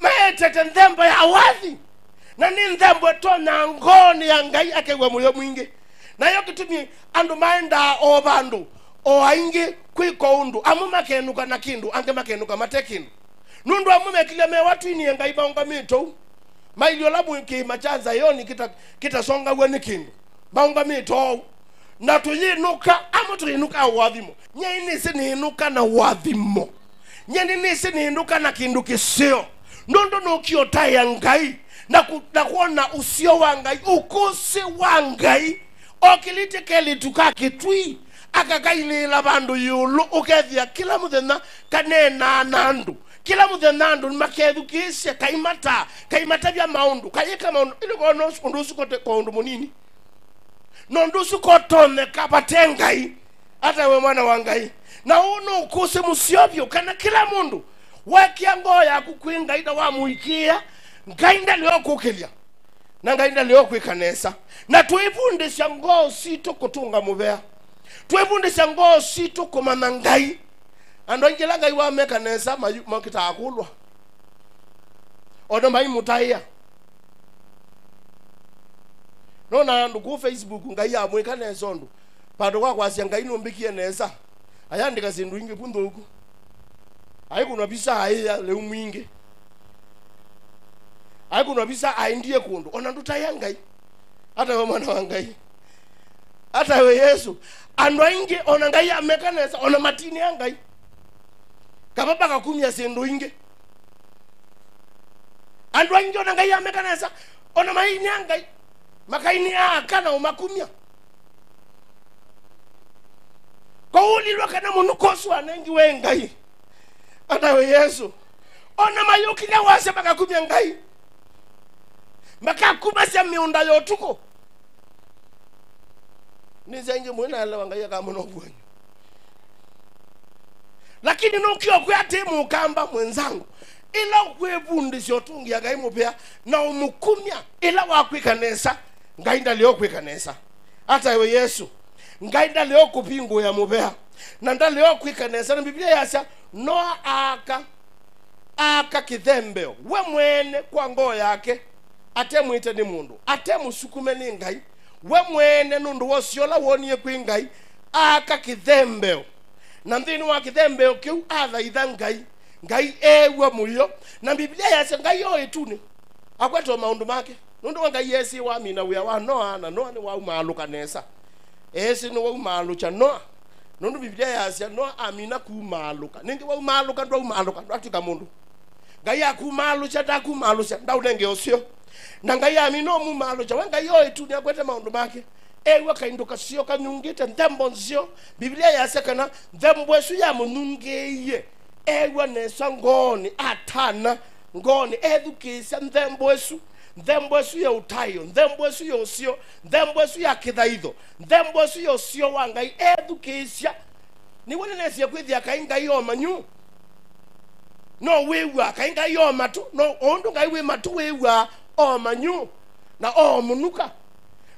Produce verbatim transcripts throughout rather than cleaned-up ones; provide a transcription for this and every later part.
Maetete nthembo ya wathi, na nĩ nthembo ĩtonya ngoonĩ ya Ngai akew'a mũyo mwingĩ. Nayo kĩtumi andũ maendaa o vandũ, o aingĩ kwĩka ũndũ, amwe makenũka na kĩndũ, angĩ makenũka mate kĩndũ. Nũndũ amwe mekilya mewa twinie Ngai maũngamĩte ũu, mailyĩ ũla mwĩ kĩĩma kya Zaioni kĩta-, kĩtasongaw'a nĩ kĩndũ, maũngamĩte oou. Na tũyĩnũka, amwe tũyĩnũka ũathimo. Nyie nĩsĩ nĩnũka na ũathimo. Nyie nĩnĩsĩ nĩnũka na kĩndũ kĩseo. Nũndũ nũkie ũtaĩa Ngai, na ku-, na kwona ũseo wa Ngai, ũkũsĩ wa Ngai. O kĩlĩtye kelĩtu ka kĩtui, akakailĩĩla vandũ ĩũlũ, ũkethĩa kĩla mũthenya kaneenaa na andũ. Kĩla mũthenya andũ nĩmakethukĩĩsya, kaimataa, kaimatavya maũndũ, kayĩka maũndũ. Ĩndĩ kona ũndũ ũsu kote kwa ũndũ mũnini. Na ũndũ ũsu kotonyeka vate Ngai, ata we mwana wa Ngai. Na ũũ nĩ ũkũsĩ mũseo vyũ, kana kĩla mũndũ wekĩa ngoo yaku kwĩ Ngai na wamũĩkĩĩa, Ngai ndalea ũkũkĩlya, na Ngai ndalea ũkwĩka nesa. Na twĩvundĩsya ngoo sitũ kũtũnga mũvea, twĩvundĩsya ngoo sitũ kũmanya Ngai. Andũ aingĩ ĩla Ngai wameka nesa, mayu-, makĩtaa kũlwa, o na maimũtaĩa. Nona andũ kũu Facebook, Ngai amwĩka nesa ũndũ, vandũ kwa kwasya, "Ngai nũmbĩkie nesa," ayandĩka syĩndũ ingĩ vu nthũku. Aikũnwa visa aĩa lĩu mwingĩ. Aikũnwa visa aendie kũndũ. Ona ndũtaĩa Ngai. Ata we mwana wa Ngai. Ata we Yesu. Andũ aingĩ ona Ngai ameka nesa, ona matinĩa Ngai. Kava vakakumya syĩndũ ingĩ. Andũ aingĩ ona Ngai ameka nesa, ona mainĩa Ngai. Makainĩa aka na ũmakumya. Kwaũlilwe kana mũnuka ũsu anengiwe Ngai. Ata we Yesu. Ona mayũkĩlya wasya makakumya Ngai. Makakumasya mĩũnda ya ũtukũ. Nĩsĩ aingĩ mwĩnaelewa Ngai akamona ũvuanyo. Lakini nũkĩokwĩa atĩ mũkamba mwenzangu, ĩla ũkwĩvundĩsya ũtũngĩa Ngai mũvea na ũmũkumya, ĩla wakwĩka nesa, Ngai ndalea ũkwĩka nesa. Ata we Yesu, Ngai ndalea ũkũvingũĩa mũvea, na ndalea ũkwĩka nesa. Na Biblia yasya, Noa aaka, aaka kĩthembeo, we mwene kwa ngoo yake, atemwĩte nĩ mũndũ, atemũsukume nĩ Ngai, we mwene nũndũ wa ũseo ũla wonie kwĩ Ngai, aaka kĩthembeo. Na nthĩnĩ wa kĩthembeo kĩu athaitha Ngai, Ngai eew'a mũyo. Na Biblia yasya Ngai o ĩtunĩ, akwete o maũndũ make. Nũndũ wa Ngai eesĩ wamina wĩa wa Noa, na Noa nĩwaumaalũka nesa. Eesĩ nĩwaumaalũkya Noa. Nũndũ Biblia yasya Noa amina kumaalũka. Nĩngĩ waumaalũka, ndwaumaalũka, ndwatw'ĩka mũndũ. Ngai akumaalũkya, ndakumaalũkya, ndaũnenge ũseo. Na Ngai amina ũmumaalũkya, we Ngai o ĩtunĩ akwete maũndũ make. Eew'a kaindo kaseo kanyungĩte, nthembo nzeo. Biblia yasya kana nthembo ĩsu yamũnyungĩie. Eew'a nesa ngoonĩ, atana ngoonĩ, ethukĩĩsya nthembo ĩsu, nthembo ĩsu ya ũtaĩo, nthembo ĩsu ya ũseo, nthembo ĩsu ya kĩthaitho, nthembo ĩsu ya ũseo wa Ngai, ethukĩĩsya. Nĩw'o nĩnesie kwĩthĩa kaĩ Ngai o manyu. No wĩw'aa kaĩ Ngai o matũ, no o ũndũ Ngai wĩ matũ wĩw'aa o manyu na o mũnuka.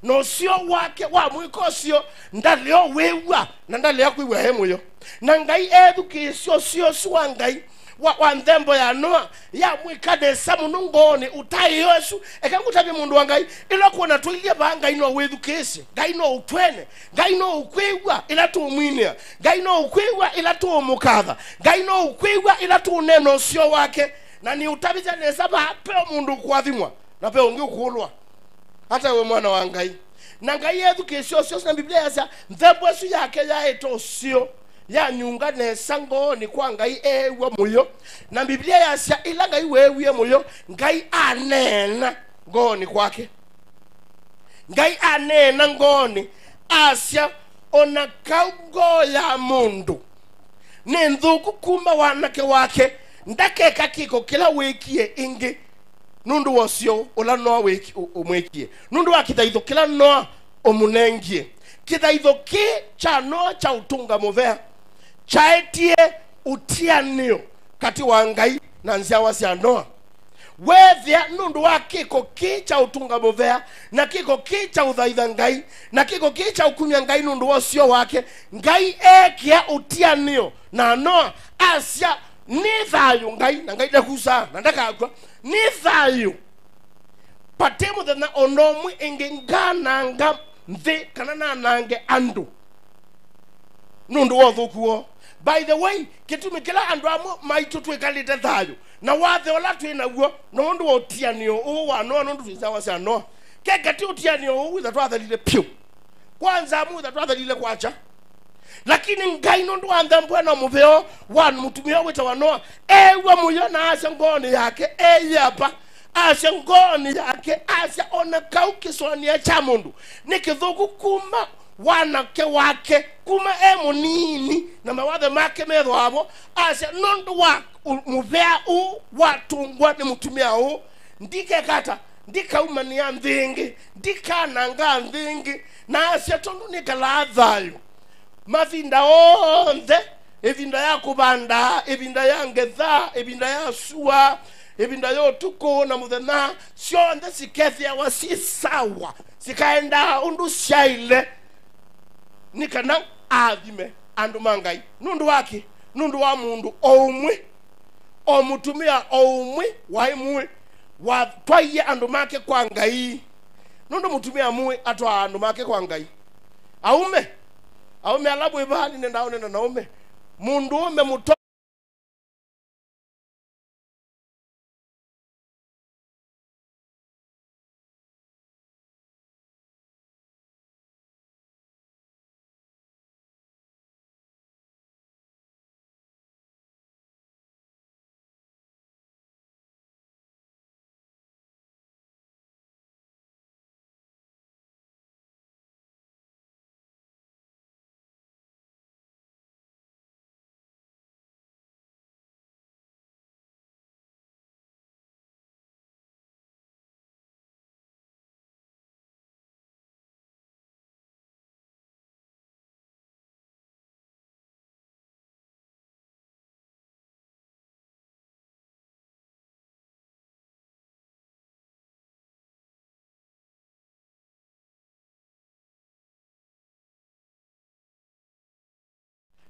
Na ũseo wake wa mwĩka ũseo ndalea wĩw'a na ndalea kwĩw'a e mũyo. Na Ngai ethukĩĩsya ũseo ũsu wa Ngai wa, wa nthembo ya Noa, yamwĩka nesa mũno ngoonĩ ũtaĩo ũsu. Eka ngũtavye mũndũ wa Ngai, ĩla ũkwona tũilye vaa, Ngai no wĩthukĩĩsye, Ngai no ũtwene, Ngai no ũkwĩw'a ĩla tũũmwinĩa, Ngai no ũkwĩw'a ĩla tũũmũkatha, Ngai no ũkwĩw'a ĩla tũũneena ũseo wake. Na nĩũtavĩtye nesa vaa, ve mũndũ ũkũathimwa na ve ũngĩ ũkũlwa. Ata we mwana wa Ngai. Na Ngai ethukĩĩsya ũseo ũsu, na Biblia yasya nthembo ĩsu yake yaĩte ũseo, yanyunga nesa ngoonĩ kwa Ngai eew'a mũyo. Na Biblia yasya ĩla Ngai weewie mũyo, Ngai aneena ngoonĩ kwake. Ngai aneena ngoonĩ, asya, "O na kau ngoo ya mũndũ nĩ nthũku kuma wanake wake, ndakeka kĩko kĩla wĩkie ĩngĩ nũndũ wa ũseo ũla Noa wĩki-, ũ-, ũmwĩkie, nũndũ wa kĩthaitho kĩla Noa ũmũnengie." Kĩthaitho kĩĩ kya Noa kya ũtũnga mũvea kyaetie ũtianĩo katĩ wa Ngai na nzyawa sya Noa. Weethĩa nũndũ wa kĩko kĩĩ kya ũtũnga mũvea na kĩko kĩĩ kya ũthaitha Ngai na kĩko kĩĩ kya ũkumya Ngai nũndũ wa ũseo wake, Ngai eekĩa ũtianĩo na Noa, asya, Nĩ thayũ Ngai, na Ngai ndakusaa, na ndakakw'a. Nĩ thayũ. Vate mũthenya o na ũmwe ĩngĩ ngananga nthĩ kana nanange andũ nũndũ wa ũthũku woo. By the way, kĩtumi kĩla andũ amwe maitũ twĩkalĩte thayũ na wathe ũla twĩ naw'o nĩ ũndũ wa ũtianĩo ũũ wa Noa, nũndũ twĩ nzawa sya Noa. Keka ti ũtianĩo ũũ wĩtha twathelile vyũ. Kwanza amwe wĩtha twathelile kwakya. Lakini Ngai nũndũ wa nthembwe na mũveo wa mũtumĩa wĩtawa Noa, eew'a mũyo na asya ngoonĩ yake, eyĩapa, asya ngoonĩ yake, asya, "O na kau kĩsũanĩa kya mũndũ nĩ kĩthũku kuma wanake wake, kuma e mũnini, na mawatho make methĩwa vo," asya, "Nũndũ wa ũ-, mũvea ũũ watũngwa nĩ mũtumĩa ũũ, ndikeka ata? Ndikaumanĩa nthĩ ĩngĩ, ndikananga nthĩ ĩngĩ." Na asya, "Tondũ nĩkalaa thayũ mavinda onthe, ĩvinda ya kũvanda, ĩvinda ya ngetha, ĩvinda ya sua, ĩvinda ya ũtukũ na mũthenya, syonthe sikethĩawa syĩ sawa, sikaendaa ũndũ syaĩle. Nĩ kana aathime andũ ma Ngai." Nũndũ wa kĩ? Nũndũ wa mũndũ o ũmwe, o mũtumĩa o ũmwe waĩ mũĩ, watwaie andũ make kwa Ngai. Nũndũ mũtumĩa mũĩ atwaa andũ make kwa Ngai. Aũme, aũme ala mwĩ vaa, nĩnendaa ũnena na aũme. Mũndũũme mũto-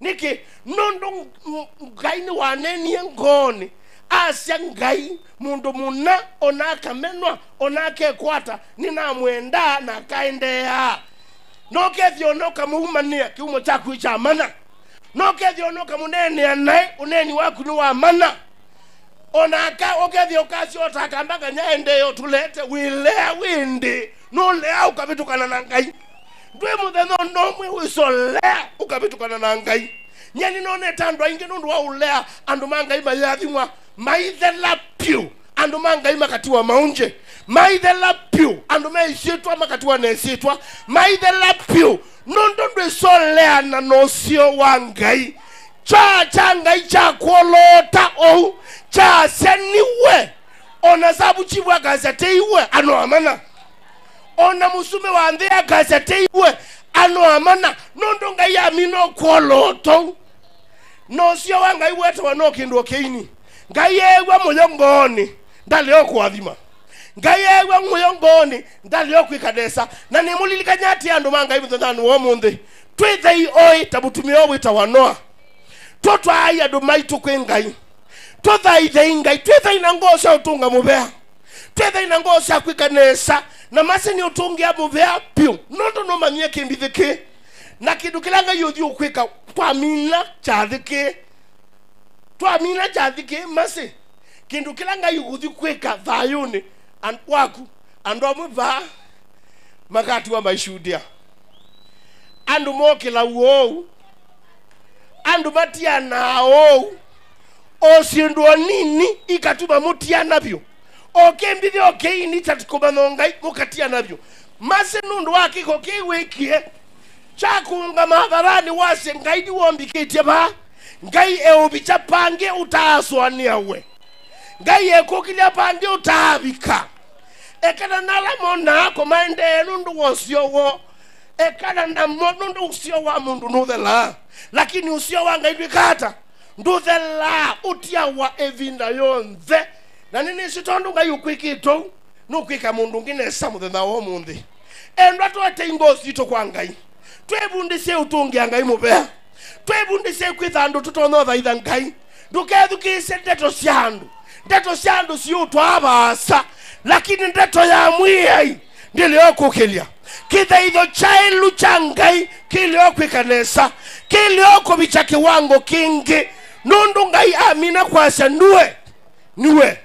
Nĩkĩ? Nũndũ Ng-, Ng-, Ngai nĩwaneenie ngoonĩ, asya, "Ngai, mũndũ mũna, ona akamenwa, ona akekwata, nĩnamwendaa na akaendeeaa." Nokethĩa ona ũkamũumanĩa, kĩumo kyaku kya mana. Nokethĩa ona ũkamũneenea naĩ, ũneeni waku nĩ wa mana. Ona aka ũkethĩa ũkasyota akamba nganya endee ũtũlete, wĩlea wĩ ndĩ, nũlea ũkavĩtũkana na Ngai. Ndwĩ mũthenya ona ũmwe wĩsolea ũkavĩtũkana na Ngai. Nyie nĩnonete andũ aingĩ nũndũ wa ũlea andũ ma Ngai mayĩathimwa, maithela vyũ, andũ ma Ngai makatiwa maũngye, maithela vyũ, andũ me ĩsyĩtwa makatiwa na ĩsyĩtwa, maithela vyũ, nũndũ ndwĩsoleana na ũseo wa Ngai. Kyaa kya Ngai kya kwoloota ũu kyasya nĩwe. Ona savu chivu akasya teiwe, anoa mana. Ona mũsumbĩ wa nthĩ akasya teiwe, anoa mana. Nũndũ Ngai amina ũkwoloota ũu. Na ũseo wa Ngai wetawa no kĩndũ o kĩini. Ngai eew'a mũyo ngoonĩ, ndalea ũkũathima. Ngai eew'a mũyo ngoonĩ, ndalea ũkwĩka nesa. Na nĩmũlilikany'a atĩ andũ ma Ngai mũthenyanĩ wa ũmũnthĩ, twĩthei oĩ ta mũtumĩa ũũ wĩtawa Noa. Tũtwaai andũ maitũ kwĩ Ngai. Tũthaithei Ngai. Twĩthei na ngoo sya ũtũnga mũvea. Twĩthei na ngoo sya kwĩka nesa. Na masĩ nĩũtũngĩa mũvea vyũ. Nũndũ nũmanyie kĩmbithĩ kĩĩ. Na kĩndũ kĩla Ngai ũthi ũkwĩka twamina kyathĩ kĩĩ. Twamina kyathĩ kĩĩ masĩ. Kĩndũ kĩla Ngai ũthi kwĩka thayũnĩ an-, waku. Andũ amwe vaa makatiwa maishuhudia. Andũ mokĩla ũou. Andũ matianaa ũu. O syĩndũ o nini ikatuma mũtiana vyũ. O kĩmbithĩ o kĩini ta kũmanya Ngai mũkatiana vyũ. Masĩ nũndũ wa kĩko kĩĩ wĩkie kya kũũngama atharanĩ wasye, Ngai nĩwombikĩtye vaa. Ngai eũvikya vangĩ ũtaasũanĩa we. Ngai ekũkĩlya vangĩ ũtaavika. Ekana na ala monaa kũmaendee nũndũ wa ũseo woo. Ekana namo nũndũ ũseo wa mũndũ nũthelaa. Lakini ũseo wa Ngai ndwĩkaa ata? Ndũthelaa, ũtiawa ĩvinda yonthe. Na nĩnĩsĩ tondũ Ngai ũkwĩkĩte ũu, nũkwĩka mũndũ ũngĩ nesa mũthenya wa ũmũnthĩ. Endwa, tũetei ngoo sitũ kwa Ngai. Twĩvundĩsyei ũtũngĩa Ngai mũvea. Twĩvundĩsyei kwĩtha andũ tũtonya ũthaitha Ngai. Ndũkethukĩĩsye ndeto sya andũ. Ndeto sya andũ siũtwaa vaasa, lakini ndeto ya Mwĩai ndĩlea ũkũkĩlya. Kĩthaitho kyaĩlu kya Ngai kĩlea kwĩka nesa, kĩlea kũvikya kĩwango kĩngĩ, nũndũ Ngai amina kwasya, "Nue, nue."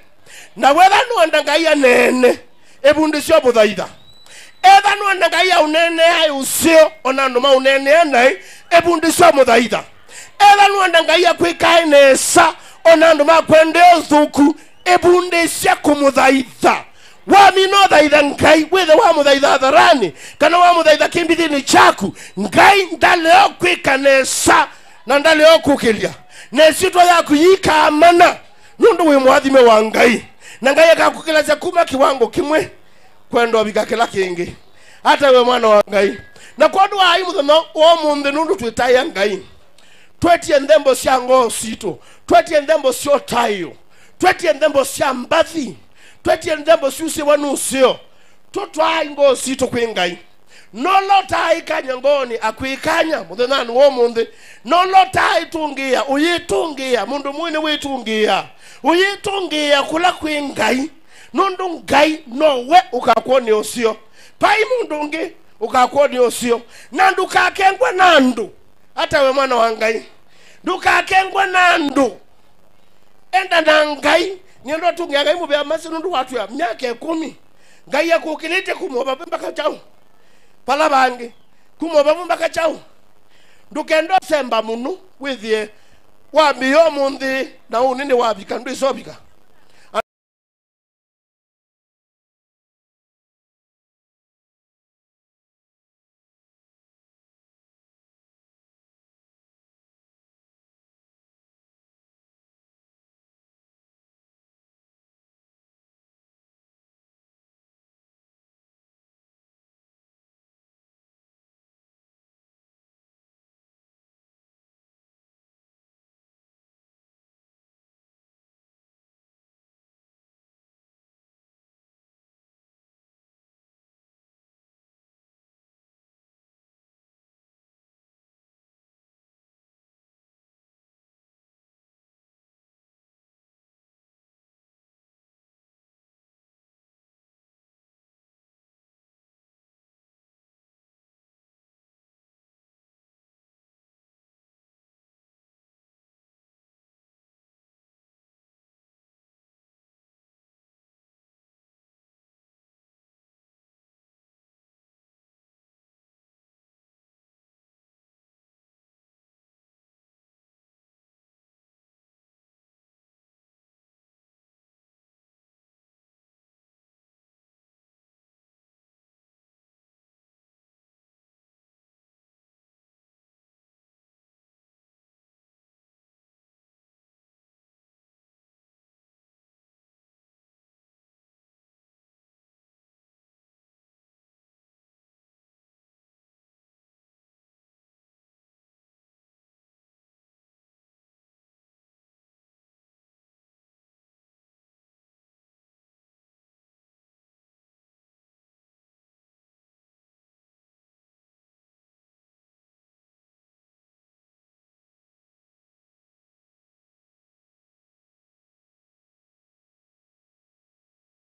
Na wetha nũenda Ngai aneene, ĩvundĩsye ũmũthaitha. Etha nũenda Ngai aũneenea aĩ ũseo, o na andũ maũneenea naĩ, ĩvundĩsye ũmũthaitha. Etha nũenda Ngai akwĩkae nesa, o na andũ makwendea ũthũku, ĩvundĩsye kũmũthaitha. Wamina ũthaitha Ngai, wĩthe wamũthaitha atharanĩ, kana wamũthaitha kĩmbithĩnĩ kyaku, Ngai ndalea kwĩka nesa na ndalea kũkĩlya. Na ĩsyĩtwa yaku yĩkaa mana, nũndũ wĩ mũathime wa Ngai. Na Ngai akakũkĩlasya kuma kĩwango kĩmwe kwenda ũvika kĩla kĩngĩ. Ata we mwana wa Ngai. Na kwondũ wa ai mũthenya wa ũmũnthĩ, nũndũ twĩtaĩa Ngai, twetie nthembo sya ngoo sitũ, twetie nthembo sya ũtaĩo, twetie nthembo sya mbathi, twetie nthembo syusĩwa nũseo, tũtwaai ngoo sitũ kwĩ Ngai. Nola ũtaĩkany'a ngoonĩ akwĩkany'a mũthenyanĩ wa ũmũnthĩ. Nola ũtaaĩtũngĩĩa ũyĩtũngĩĩa, mũndũ mwĩnĩ wĩtũngĩĩa, ũyĩtũngĩĩa kũla kwĩ Ngai, nũndũ Ngai nowe ũkakwonea ũseo. Vai mũndũ ũngĩ ũkakwonea ũseo. Na ndũkakengwe na andũ. Ata we mwana wa Ngai, ndũkakengwe na andũ. Enda na Ngai. Nĩenda ũtũngĩa Ngai mũvea masĩ nũndũ watwĩa myaka ĩkũmi. Ngai akũkĩlĩte kuma ũvavu mpaka kyaũ? Vala vangĩ. Kuma ũvavu mpaka kyaũ? Ndũkenda ũsemba mũno, wĩthĩe wambĩĩa ũmũnthĩ na ũnĩ nĩwavika, ndwĩsovika.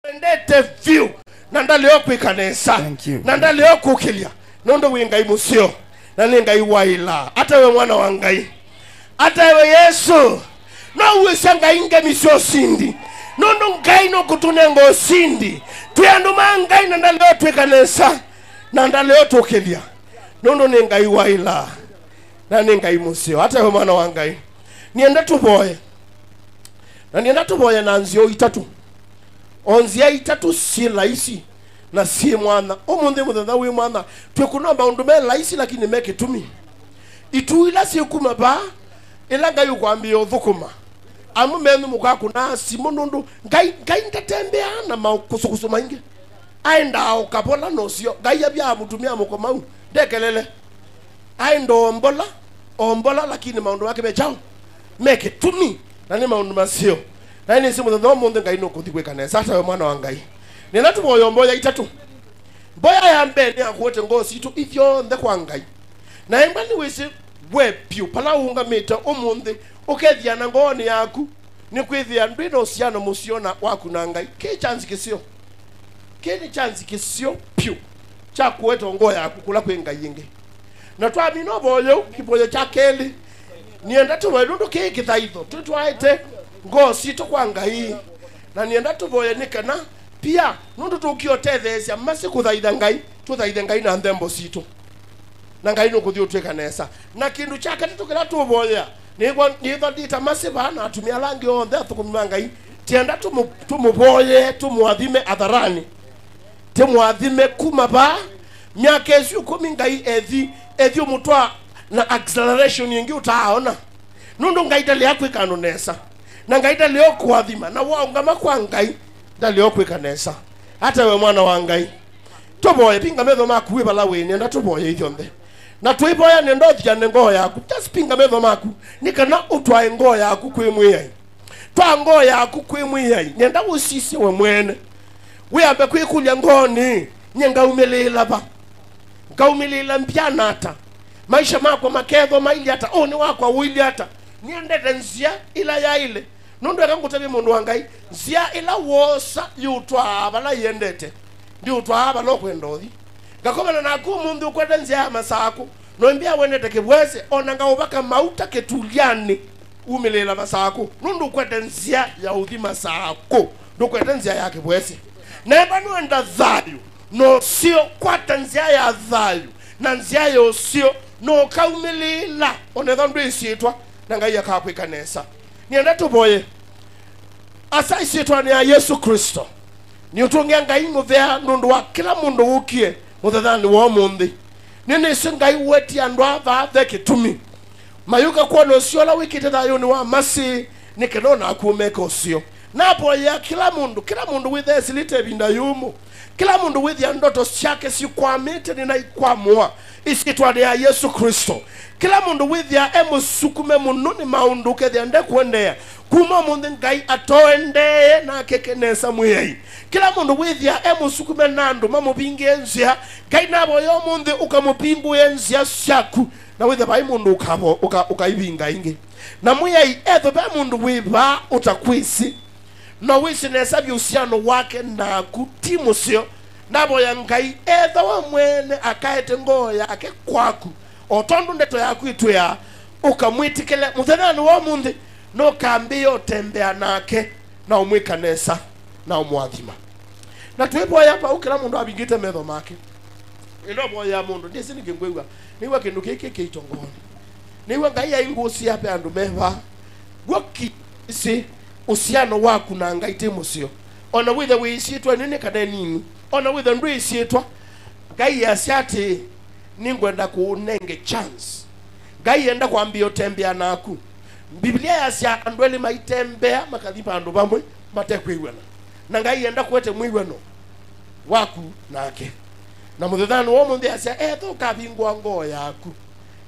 Endete vyũ, na ndaleo kwĩka nesa. Thank you. Na ndaleo kũkĩlya, nũndũ wĩ Ngai mũseo, na nĩ Ngai waĩla. Ata we mwana wa Ngai. Ata we Yesu. No uĩsya Ngai ngemi sya ũsindi, nũndũ Ngai nũkũtũnenga ũsindi. Twĩ andũ ma Ngai, na ndaleo twĩka nesa, na ndaleo tũkĩlya, nũndũ nĩ Ngai waĩla, na nĩ Ngai mũseo. Ata we mwana wa Ngai. Nĩenda tũvoye. Na nĩenda tũvoye na nzĩa itatũ. O nzĩa itatũ syĩ laisi na syĩ mwanya. Ũmũnthĩ mũthenya wĩ mwanya, twĩkũna maũndũ me laisi lakini me kĩtumi. Itu ila syĩkuma vaa, ĩla Ngai ũkwambĩĩa ũthũkũma. Amwe menyu mũkakũnaa simũ nũndũ Ngai, Ngai ndatembeaa na makũsũkũsũ maingĩ. Aendaa o kavola na ũseo. Ngai avyaa mũtumĩa mũkomau. Ndekelele. Aĩ ndombola, ombola, lakini maũndũ make me kyaũ? Me kĩtumi, na nĩ maũndũ maseo. Na nĩsĩ mũthenya ũmũnthĩ Ngai nũkũthi kwĩka nesa. Ata we mwana wa Ngai. Nĩna tũvoyo mboya itatũ. Mboya ya mbee nĩ ya kũete ngoo sitũ ithyonthe kwa Ngai. Na ĩmba nĩwĩsĩ we vyũ, pala ũũngamĩte ũmũnthĩ, Ũkethĩa na ngoonĩ yaku nĩ kwĩthĩa ndwĩ na ũsiano mũseo na waku na Ngai. Kĩĩ chance kĩseo. Kĩĩ nĩ chance kĩseo pyũ kya kũete ngoo yaku kũla kwĩ ngai ĩngĩ. Na twamina ũvoyo ũu, kĩvoyo kya kelĩ, nĩenda tũvoye nũndũ kĩĩ kĩthaitho tũtwaĩte ngoo sitũ kwa Ngai. Na nĩenda tũvoye nĩ kana pia nũndũ tũkĩotetheesya masĩ kũthaitha Ngai, tũthaithe Ngai na nthembo sitũ. Na Ngai nũkũthi ũtwĩka nesa. Na kĩndũ kya katatũ kĩla tũũvoyea, nĩw'a nĩtha ndita masĩ vaa na atumĩa ala angĩ onthe athũkũmi ma Ngai, tienda tũmũ- tũmũvoyee, tũmũathime atharanĩ. Tĩmũathime kuma vaa. Myaka ĩsu ĩkũmi Ngai ethi, ethi ũmũtwaa na acceleration ĩngĩ ũtaaona. Nũndũ Ngai ndalea kwĩka andũ nesa. Na Ngai ndalea kũathima. Na waũngama kwa Ngai, ndalea kwĩka nesa. Ata we mwana wa Ngai. Tũvoye, pinga metho maku wĩ vala wĩ, nĩenda tũvoye ithyonthe. Na twĩvoya nĩenda ũthiane ngoo yaku. Just pinga metho maku. Nĩ kana ũtwae ngoo yaku kwĩ Mwĩai. Twaa ngoo yaku kwĩ Mwĩai. Nĩenda ũsisye we mwene. Wĩambe kwĩkũlya ngoonĩ, "Nye ngaumĩlĩĩla va? Ngaumĩlĩĩla mbyana ata? Maisha makwa makethwa mailyĩ ata? Ũnĩ wakwa ũilyĩ ata?" Nĩendete nzĩa ĩla yaĩle. Nũndũ eka ngũtavye mũndũ wa Ngai, nzĩa ĩla woosa yĩũtwaa vala yĩendete, ndĩũtwaa vala ũkwenda ũthi. Ngakomana naku ũmũnthĩ ũkwete nzĩa ya Masakũ, noimbĩa wendete Kĩvwese, o na ngaũvaka mauta kĩtulyanĩ, umĩlĩĩla Masakũ, nũndũ ũkwete nzĩa ya ũthi Masakũ, ndũkwete nzĩa ya Kĩvwese. Na ethwa nĩwenda thayũ na ũseo, kwata nzĩa ya thayũ na nzĩa ya ũseo, na ũkaumĩlĩĩla, o na ethwa ndwĩ ĩsyĩtwa, na Ngai akakwĩka nesa. Nĩenda tũvoye. Asa ĩsyĩtwanĩ ya Yesũ Klĩsto, nĩũtũngĩa Ngai mũvea nũndũ wa kĩla mũndũ wũkie mũthenyanĩ wa ũmũnthĩ. Nĩnĩsĩ Ngai ũetie andũ aa vaa ve kĩtumi. Mayũka kwona ũseo ũla wĩkĩte thayũnĩ wa masĩ, nĩ kana o naku ũmeke ũseo. Navoyea kĩla mũndũ, kĩla mũndũ wĩthĩa esilĩte ĩvinda yũmũ, kĩla mũndũ wĩthĩa ndoto syake sikwamĩte nĩnaikwamũa ĩsyĩtwanĩ ya Yesũ Klĩsto. Kĩla mũndũ wĩthĩa e mũsukume mũno nĩ maũndũ ũkethĩa ndekũendeea, kuma ũmũnthĩ Ngai atoendee na akeke nesa Mwĩai. Kĩla mũndũ wĩthĩa e mũsukume na andũ mamũvingĩe nzĩa, Ngai navoya ũmũnthĩ ũkamũvingũĩe nzĩa syaku, na wĩthĩa vai mũndũ ũkavo- ũka- ũkaivinga ĩngĩ. Na Mwĩai, ethĩwa ve mũndũ wĩ vaa ũtakwĩsĩ, na wĩsĩ nesa vyũ ũsiano wake naku ti mũseo, navoya Ngai, etha we mwene akaete ngoo yake kwaku, o tondũ ndeto yaku ĩtwĩaa, ũkamwĩtĩkĩle mũthenyanĩ wa ũmũnthĩ, nũkambĩĩa ũtembea nake na ũmwĩka nesa na ũmũathima. Na twĩvoya vau, kĩla mũndũ avingĩte metho make. Ĩla ũvoyea mũndũ, ndĩsĩ nĩkĩ ngwĩw'a, nĩw'a kĩndũ kĩĩ kĩ kĩito ngoonĩ. Nĩw'a Ngai aingũsĩa ve andũ me vaa. W'o kĩsĩ ũsiano waku na Ngai ti mũseo. O na wĩthe wĩ ĩsyĩtwanĩ nĩ kana nini, o na wĩthe ndwĩ ĩsyĩtwa, Ngai easya atĩĩ, nĩngwenda kũũnenge chance. Ngai enda kwambĩĩa ũtembea naku. Biblia yasya andũ elĩ maitembea makathi vandũ vamwe matekwĩw'ana. Na Ngai enda kũete mwĩw'ano waku nake. Na mũthenyanĩ wa ũmũnthĩ asya, etha ũkavingũa ngoo yaku,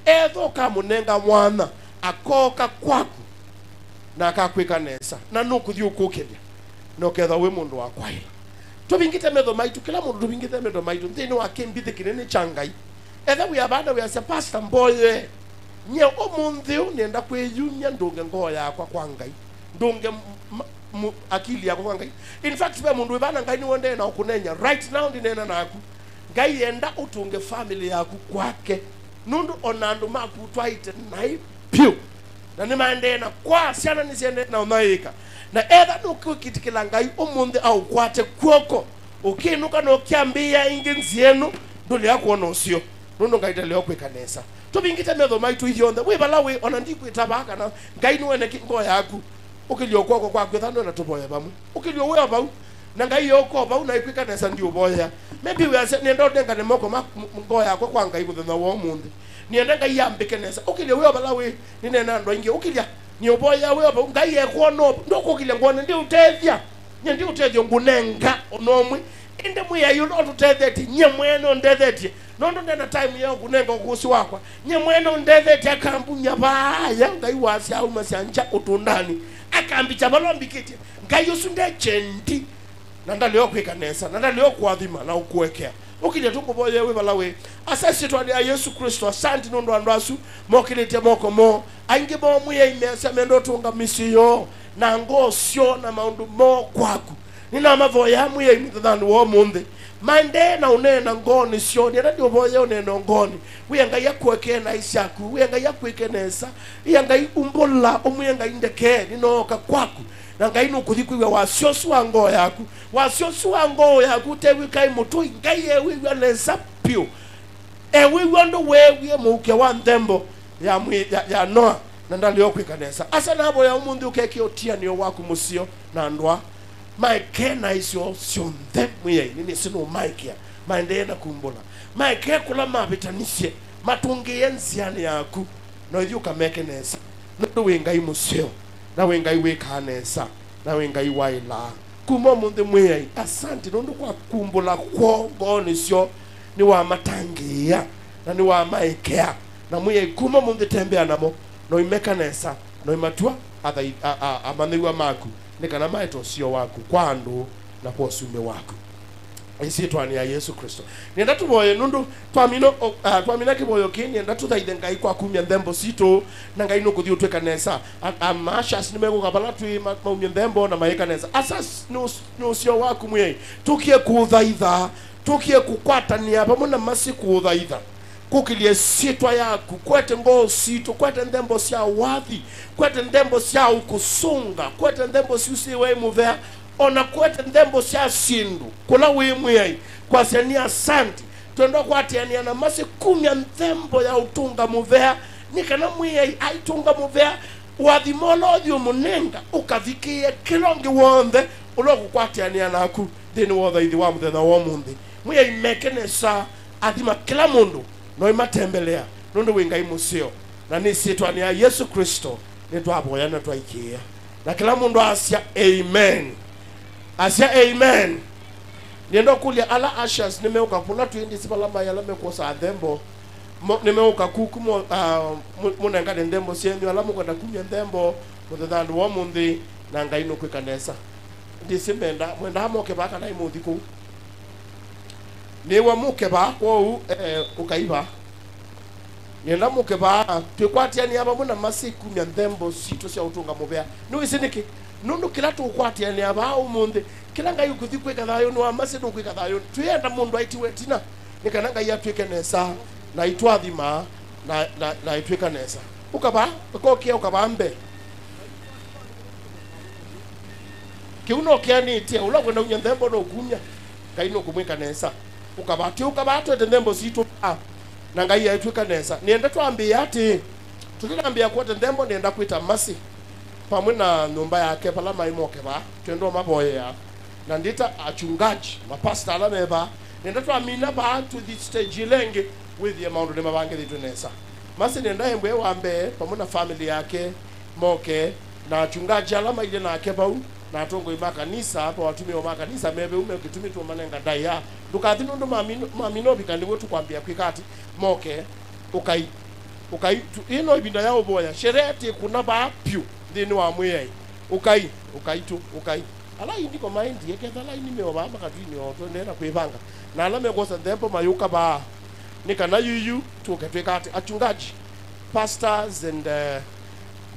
etha ũkamũnenga mwanya, akooka kwaku, na akakwĩka nesa, na nũkũthi ũkũkĩlya, na ũkethwa wĩ mũndũ wa kwaĩla. Tũvingĩte metho maitũ, kĩla mũndũ tũvingĩte metho maitũ nthĩnĩ wa kĩmbithĩ kĩnene kya Ngai. Etha wĩ avanda wĩasya, "Pastor, mboye, nye ũmũnthĩ ũũ nĩenda kwĩyumya ndũnge ngoo yakwa kwa Ngai, ndũnge m- m- mu- akili yakwa kwa Ngai." In fact, ve mũndũ wĩ vana Ngai nĩwendee na ũkũnenya. Right now ndĩneena naku. Ngai enda ũtũnge family yaku kwake. Nũndũ ona andũ maku ũtwaĩte naĩ vyũ. Na nĩmaendee na kwa syana nĩsiendee na ũthaĩĩka. Na etha nũkwĩkĩtĩkĩla Ngai ũmũnthĩ aũkwate kw'oko, ũkĩnũka na ũkyambĩĩa ĩngĩ nzĩa ĩno, ndũlea kwona ũseo. Nũndũ Ngai ndalea kwĩka nesa. Tũvingĩte metho maitũ ithyonthe. Wĩ vala wĩ, ona ndikwĩta vaa kana Ngai nĩwene ki- ngoo yaku. Ũkĩlyo kw'oko kwaku, ethwa nĩwenda tũvoye vamwe. Ũkĩlyo wĩ o vau. Na Ngai yoka o vau na ĩkwĩka nesa ndiũvoyea. Maybe wĩasya, "Nĩenda ũnengane moko ma m- ngoo yakwa kwa Ngai mũthenya wa ũmũnthĩ. Nĩenda Ngai ambĩke nesa." Ũkĩlyo wĩ o vala wĩ, nĩneena andũ aingĩ. Ũkĩlya, nĩũvoyea wĩ o vau. Ngai ekwona o vau. Ndũkũkĩlya ngwone, ndiũtethya. Nye ndiũtethyo ngũnenga ona ũmwe. Ĩndĩ Mwĩai ũla ũtũtethetye, nye mwene ũndethetye. Nũndũ ndena time ya kũnenga ũkũsĩ wakwa. Nye mwene ũndethetye akambumya vaaya, Ngai wasya aumasya nja ũtũndanĩ. Akambikya vala mbikĩtye. Ngai ũsu nde kyendi. Na ndalea kwĩka nesa, na ndalea kũathima na ũkũekea. Ũkĩlye tũkũvoyee wĩ vala wĩ. Asa ĩsyĩtwanĩ ya Yesũ Klĩsto, asanti nũndũ andũ asu mokĩlĩtye moko moo. Aingĩ moo Mwĩai measya menda ũtũnga mĩsyĩ yoo, na ngoo syoo, na maũndũ moo kwaku. Nĩnamavoyaa Mwĩai mũthenyanĩ wa ũmũnthĩ, maendee na ũneena ngoonĩ syoo. Nĩenda ndĩũvoyee ũneeno ngoonĩ. Wĩe Ngai akũekee naĩ syaku. Wĩe Ngai akwĩke nesa. Ia Ngai umbũla, ũmwĩe Ngai, ndekee, nĩnooka kwaku. Na Ngai nũkũthi kwĩw'a wasya ũsu wa ngoo yaku. Wasya ũsu wa ngoo yaku ũtew'ĩka ĩ mũtũi, Ngai ewĩw'a nesa vyũ. Ewĩw'a ũndũ weewie mũuke wa nthembo ya mwĩ-, ya, ya Noa, na ndalea kwĩka nesa. Asa navoya ũmũnthĩ ũkekĩa ũtianĩo waku mũseo na andũ aa. Maekee naĩ syoo syonthe, Mwĩai, nĩnĩsĩ nũmaekea. Maendee na kumbũla. Maekee kũla mavĩtanisye, matũngĩĩe nzĩanĩ yaku, na ũithi ũkameke nesa, nũndũ wĩ Ngai mũseo, na wĩ Ngai wĩkaa nesa, na wĩ Ngai waĩlaa. Kuma ũmũnthĩ, Mwĩai, asanti nũndũ kwa kumbũla kwoo ngoonĩ syoo, nĩwamatangĩĩa na nĩwamaekea. Na Mwĩai, kuma ũmũnthĩ, tembea namo, na ũimeka nesa, na ũimatw'a athai-, a, a, amanyĩw'a maku, nĩ kana maete ũseo waku kwa andũ na kwa ũsumbĩ waku. Ĩsyĩtwanĩ ya Yesũ Klĩsto. Nĩenda tũvoye nũndũ twamina, o, ah, twamina kĩvoyo kĩĩ, nĩenda tũthaithe Ngai kwa kumya nthembo sitũ, na Ngai nũkũthi ũtwĩka nesa. A, a, ma ushers nĩmekũka vala twĩ ma-, maumye nthembo na mayĩka nesa. Asa s-, nĩ ũs-, nĩ ũseo waku Mwĩai. Tũkie kũũthaitha, tũkie kũkwatanĩa vamwe na Masi kũũthaitha. Kũkĩlya ĩsyĩtwa yaku, kwete ngoo sitũ, kwete nthembo sya wathi, kwete nthembo sya ũkũsũnga, kwete nthembo syusĩwe ĩ mũvea, o na kwete nthembo sya syĩndũ, kũla wĩ Mwĩai, kwasya nĩ asanti. Twenda kwatĩanĩa na Masi kumya nthembo ya ũtũnga mũvea, nĩ kana Mwĩai aitũnga mũvea, ũathimo ũla ũthi ũmũnenga ũkavikĩĩe kĩla ũngĩ w'onthe ũla ũkũkwatĩanĩa naku nthĩnĩ wa ũthaithi wa mũthenya wa ũmũnthĩ. Mwĩai meke nesa, athima kĩla mũndũ, na ũimatembelea, nũndũ wĩ Ngai mũseo. Na nĩ ĩsyĩtwanĩ ya Yesũ Klĩsto nĩtwavoya na twaikĩĩa. Na kĩla mũndũ asya, "Amen." Asya, "Amen." Nĩenda kũlya ala ushers nĩmeũka kũla twĩ, ndĩsĩ vala maĩ, ala mekwosa nthembo. Mo-, nĩmeũka kuku mo-, ah, mũ-, mũnengane nthembo syenyu, ala mũkwenda kumya nthembo mũthenyanĩ wa ũmũnthĩ, na Ngai nũkwĩka nesa. Ndĩsĩ menda, mwendaa moke vaa kana imũthi kũu? Nĩwa mũke vaa, kwoou, eh, ũkai vaa. Nĩenda mũke vaa, twĩkwatĩanĩa vamwe na Masi kumya nthembo sitũ sya ũtũnga mũvea. Nĩwĩsĩ nĩkĩ? Nũndũ kĩla tũkwatĩanĩa vaa ũmũnthĩ, kĩla Ngai ũkũthi kwĩka thayũnĩ wa Masi, nũkwĩka thayũnĩ. Twĩenda mũndũ aitiwe ĩtina, nĩ kana Ngai atwĩke nesa, na aitwathima, na, na, na aitwĩka nesa. Ũka vaa, ũkokĩa, ũka vaa mbee. Kĩu no kĩanĩtye, ũla ũkwenda kumya nthembo no kumya, Ngai nũkũmwĩka nesa. Ũka vaa, twĩ ũka vaa twete nthembo sitũ vaa, na Ngai aitwĩka nesa. Nĩenda twambĩĩa atĩĩ, tũtanambĩĩa kwete nthembo, nĩenda kwĩta Masi vamwe na nyũmba yake, vala maĩ moke vaa, twenda ũmavoyea. Na ndĩta achungaji, mapasta ala me vaa, nĩenda twamina vaa, tũthi stage ĩla ĩngĩ, wĩthĩe maũndũ nĩmavangĩthĩtwe nesa. Masi nĩenda embwe wa mbee, vamwe na family yake, moke, na achungaji ala mailye nake vau, na atongoi ma kanisa, va atumĩa ma kanisa me vau, me kĩtumi tũmanenga ndaĩa. Ndũkathi nũndũ mamina, mamina ũvika nĩw'o tũkwambĩa kwĩka atĩ, moke, ũkai, ũkai, tu-, ĩĩ no ĩvinda ya ũvoya. Sherehe tĩkũna vaa vyũ nthĩnĩ wa Mwĩai. Ũkai, ũkai tu, ũkai. Ala aini ko maendie, ketha ala aini meo vaa makatwinĩ o tũendee na kwĩvanga. Na ala mekwosa nthembo mayũka vaa. Nĩ kana yuyu tũke twĩka atĩ, achungaji, pastors and, uh,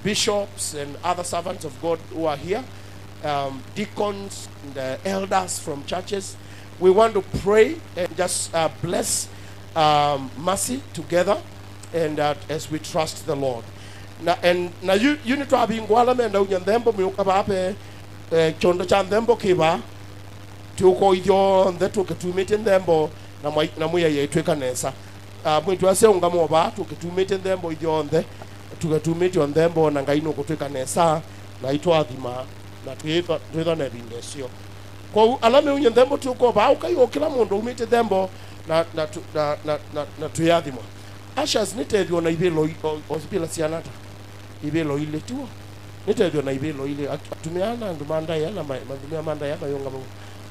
bishops and other servants of God who are here, um, deacons and, uh, elders from churches, we want to pray and just, uh, bless, um, Masi together and, uh, as we trust the Lord. Na, and, na yu, yu nĩtwavingũa ala menda unya nthembo mĩũka vaa ve, eh, kyondo kya nthembo kĩ vaa. Tũko ithyonthe tũkĩtumĩtye nthembo na mwai-, na Mwĩai aitwĩka nesa. Ah, mwĩĩtu asya ũngama o vaa, tũkĩtumĩtye nthembo ithyonthe, tũkĩtumĩtye o nthembo, na Ngai nũkũtwĩka nesa, na aitwathima, na twĩthwa, twĩthwa na ĩvinda ĩseo. Kwoou, ala meunye nthembo tũko vaa, ũkai o kĩla mũndũ umĩtye nthembo, na, na, tu-, na, na, na, na twĩathimwa. Ushers, nĩtethyo na ivĩlo i-, o, o ivĩla siana ata? Ivĩlo ilĩ, tiw'o? Nĩtethyo na ivĩlo ilĩ. At-, atumĩa na andũ ma ndaĩa na ma-, atumĩa ma ndaĩa mayũngama.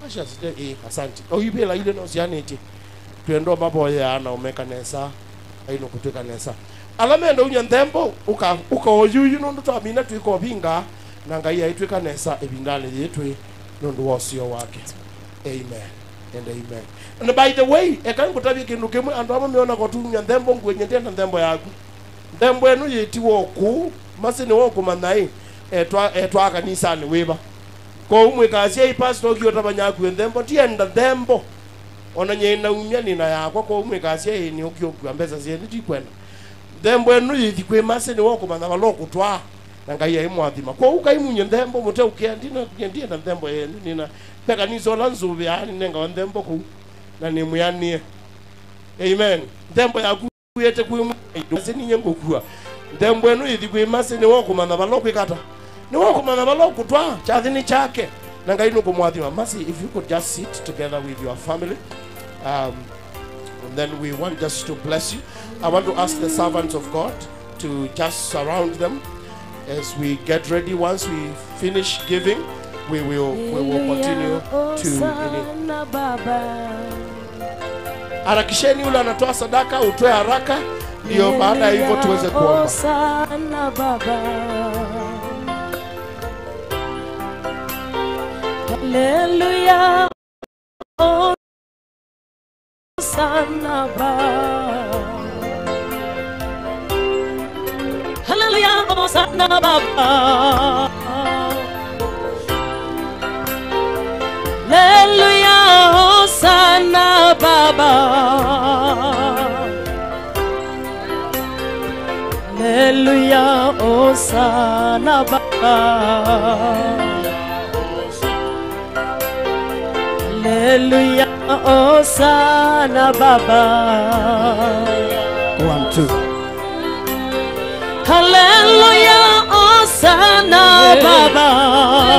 Ushers, te-, ĩĩ, asante. O ivĩla ilĩ no sianĩtye. Twenda ũmavoyea na ũmeka nesa, Ngai nũkũtwĩka nesa. Ala menda unya nthembo, ũka, ũka oyuyu nũndũ twamina twĩka ũvinga, na Ngai aitwĩka nesa ĩvindanĩ yĩĩ twĩ nũndũ wa ũseo wake. Amen. And amen. And by the way, eka ngũtavye kĩndũ kĩmwe, andũ amwe meona kũtumya nthembo, ngwĩnyie ndĩenda nthembo yaku. Nthembo ĩno yĩtiwa o kũu, masi nĩwe ũkũmanya ĩ, etwa, etwaa kanisanĩ wĩva. Kwoou mwĩkasya ĩ pastor ũkĩũtavanya akue nthembo, ndienda nthembo. Ona nyie naumya nĩna yakwa, kwoou mwĩkasya ĩ nĩ ũkĩũkua mbesa syenyu ndikwenda. Nthembo ĩno yĩthi kwĩ masi nĩwe ũkũmanya vala ũkũtwaa, na Ngai aimwathima. Kwoou kaimunye nthembo, mũteũkĩa, ndina, ndienda nthembo yenyu, nĩna, ve kanisa ũla nzũvĩaa, nĩnengawa nthembo kũu, na nĩmwĩanĩe. Amen. Nthembo yaku ĩte kwĩ Mwĩai, ndũsĩ ninyie ngũkua. Nthembo ĩno yĩthi kwĩ masi nĩwe ũkũmanya vala ũkwĩka ata. Nĩwe ũkũmanya vala ũkũtwaa, kyathĩ nĩ kyake. Na Ngai nũkũmwathima. Masi, if you could just sit together with your family. Um, and then we want just to bless you. I want to ask the servants of God to just surround them as we get ready. Once we finish giving, we will, we will continue to, Haleluya, Baba. Harakisheni yule anatoa sadaka, utoe haraka, ndio baada ya hivyo tuweze kuomba. Haleluya, Hosana, Baba. Haleluya, Hosana, Baba. Haleluya, Hosana, Baba. Haleluya, Hosana, Baba. Haleluya, Hosana, Baba. Haleluya, Hosana, Baba. One, two. Haleluya, Hosana, Baba.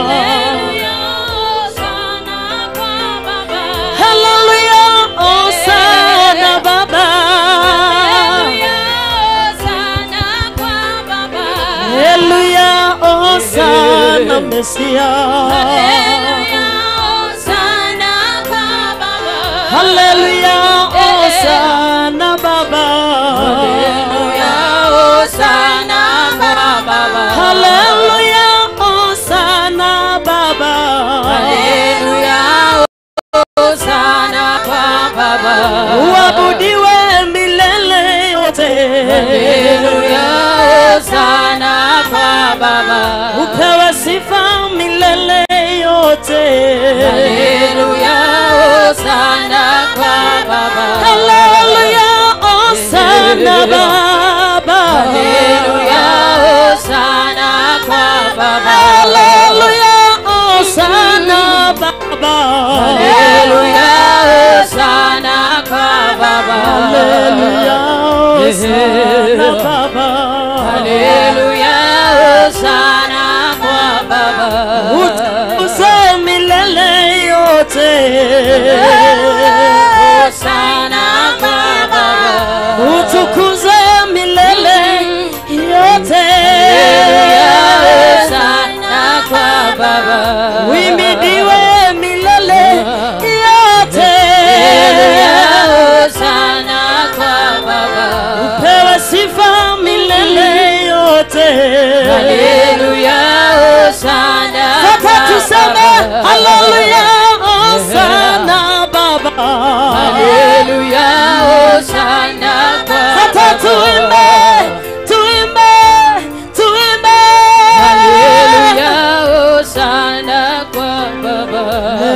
Haleluya, Hosana, Baba. Haleluya, Hosana, Baba. Haleluya, Hosana, Baba. Haleluya, Hosana, Mesia. Haleluya, Hosana, Baba. Haleluya, Hosana, Baba. Haleluya, Hosana, Baba. Haleluya, Hosana, Baba. Haleluya, Hosana kwa Baba. Uabudiwe milele yote. Haleluya, Hosana kwa Baba. Upewe sifa milele yote. Haleluya, Hosana kwa Baba. Haleluya, Hosana, Baba. Haleluya, Hosana kwa Baba. Haleluya, Hosana, Baba. Haleluya, Hosana kwa Baba. Haleluya, Hosana, Baba. Haleluya, Hosana kwa Baba. Utukuzwe milele yote. Hosana kwa Baba. Utukuzwe milele yote. Haleluya, Hosana kwa Baba. Uhimidiwe milele yote. Haleluya, Hosana kwa Baba. Upewe sifa milele yote. Haleluya, Hosana. Sasa tuseme, Baba. Haleluya, Hosana, Baba. Haleluya, Hosana kwa Baba. Sasa tuimbe, tuimbe, tuimbe. Haleluya, Hosana kwa Baba.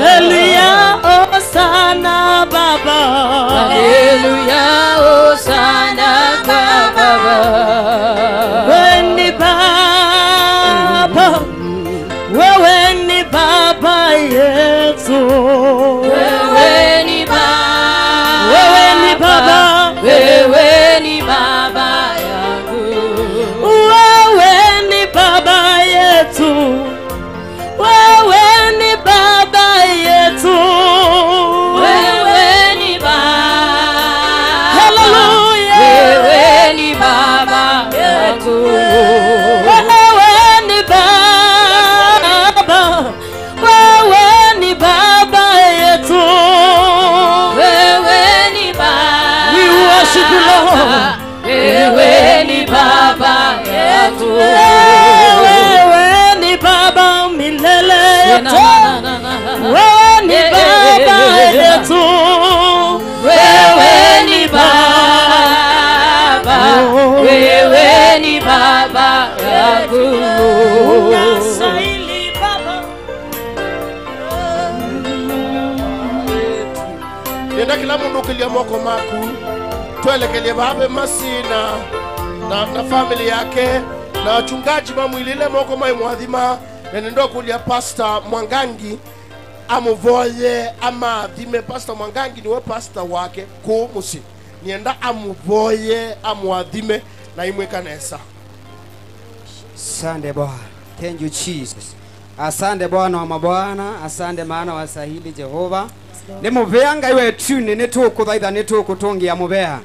Haleluya, Hosana, Baba. Haleluya, Hosana kwa Baba. Wewe ni Baba. Wewe ni Baba yetu. Wewe ni Baba. Wewe ni Baba. Wewe ni Baba yangu. Wewe ni Baba yetu. Wewe ni Baba yetu. Wewe ni Baba. Haleluya. Wewe ni Baba yetu. Wewe ni Baba. Wewe ni Baba Unastahili, Baba. Nenda kĩla mũndũ ũkĩlya moko maku, twelekelye vaa ve Masi na, na, na family yake, na wachungaji mamwilile moko maimwathima. Na nenda kũlya Pastor Mwangangi amũvoye, amaathime. Pastor Mwangangi nĩwe pastor wake kũu mũsyĩ. Nĩenda amũvoye, amũathime, na imwĩka nesa. Asante Bwana. Thank you, Jesus. Asante Bwana wa mabwana, asante maana wastahili Jehova. Nĩ mũvea Ngai wa ĩtunĩ, nĩtũkũthaitha, nĩtũkũtũngĩa mũvea.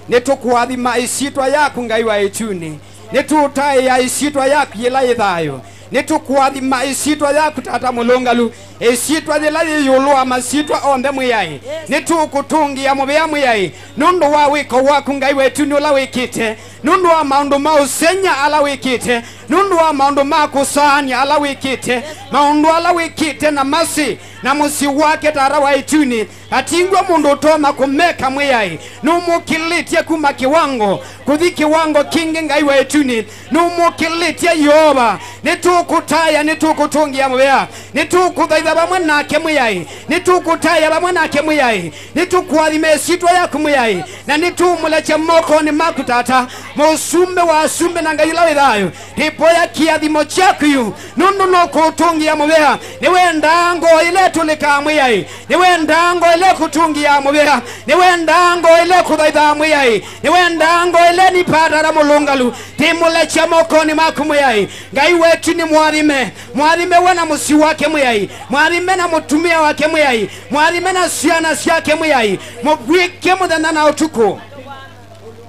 Nĩtũkũathima ĩsyĩtwa yaku Ngai wa ĩtunĩ. Nĩtũtaĩa ĩsyĩtwa yaku yĩla yĩ thayũ. Nĩtũkũathima ĩsyĩtwa yaku Tata Mũlũngalu. Ĩsyĩtwa yĩla yĩ ĩũlũ wa masyĩtwa onthe Mwĩaĩ. Nĩtũkũtũngĩa mũvea Mwĩaĩ. Nũndũ wa wĩko waku Ngai wa ĩtunĩ ũla wĩkĩte. Nũndũ wa maũndũ ma ũseng'a ala wĩkĩte. Nũndũ wa maũndũ ma kũsaanĩa ala wĩkĩte. Maũndũ ala wĩkĩte na Masi na mũsyĩ wake Tata wa ĩtunĩ. Vatingwa mũndũ ũtonya kũmeka Mwĩaĩ. Nũmũkĩlĩtye kuma kĩwango kũthi kĩwango kĩngĩ Ngai wa ĩtunĩ. Nũmũkĩlĩtye Yeova. Nĩtũkũtaĩa, nĩtũkũtũngĩa mũvea. Nĩtũkũthaitha vamwe nake Mwĩaĩ. Nĩtũkũtaĩa vamwe nake Mwĩaĩ. Nĩtũkũathima ĩsyĩtwa yaku Mwĩaĩ. Na nĩtũũmũlekya mokonĩ maku Tata. Mũsumbĩ wa asumbĩ na Ngai ũla wĩ thayũ. Ndĩvoya kĩathimo kyaku yu. Nũndũ nũkũtũngĩa mũvea. Nĩwendaa ngoo ĩla ĩtũlĩkaa Mwĩaĩ. Nĩwendaa ngoo ĩla ĩkũtũngĩaa mũvea. Nĩwendaa ngoo ĩla ĩkũthaithaa Mwĩaĩ. Nĩwendaa ngoo ĩla ĩnipaa Tata Mũlũngalu. Ndĩmũlekya mokonĩ maku Mwĩaĩ. Ngai wetu nĩ mwathime. Mwathime we na mũsyĩ wake Mwĩaĩ. Mwathime na mũtumĩa wake Mwĩaĩ. Mwathime na syana syake Mwĩaĩ. Mũvw'ĩke mũthenya na ũtukũ.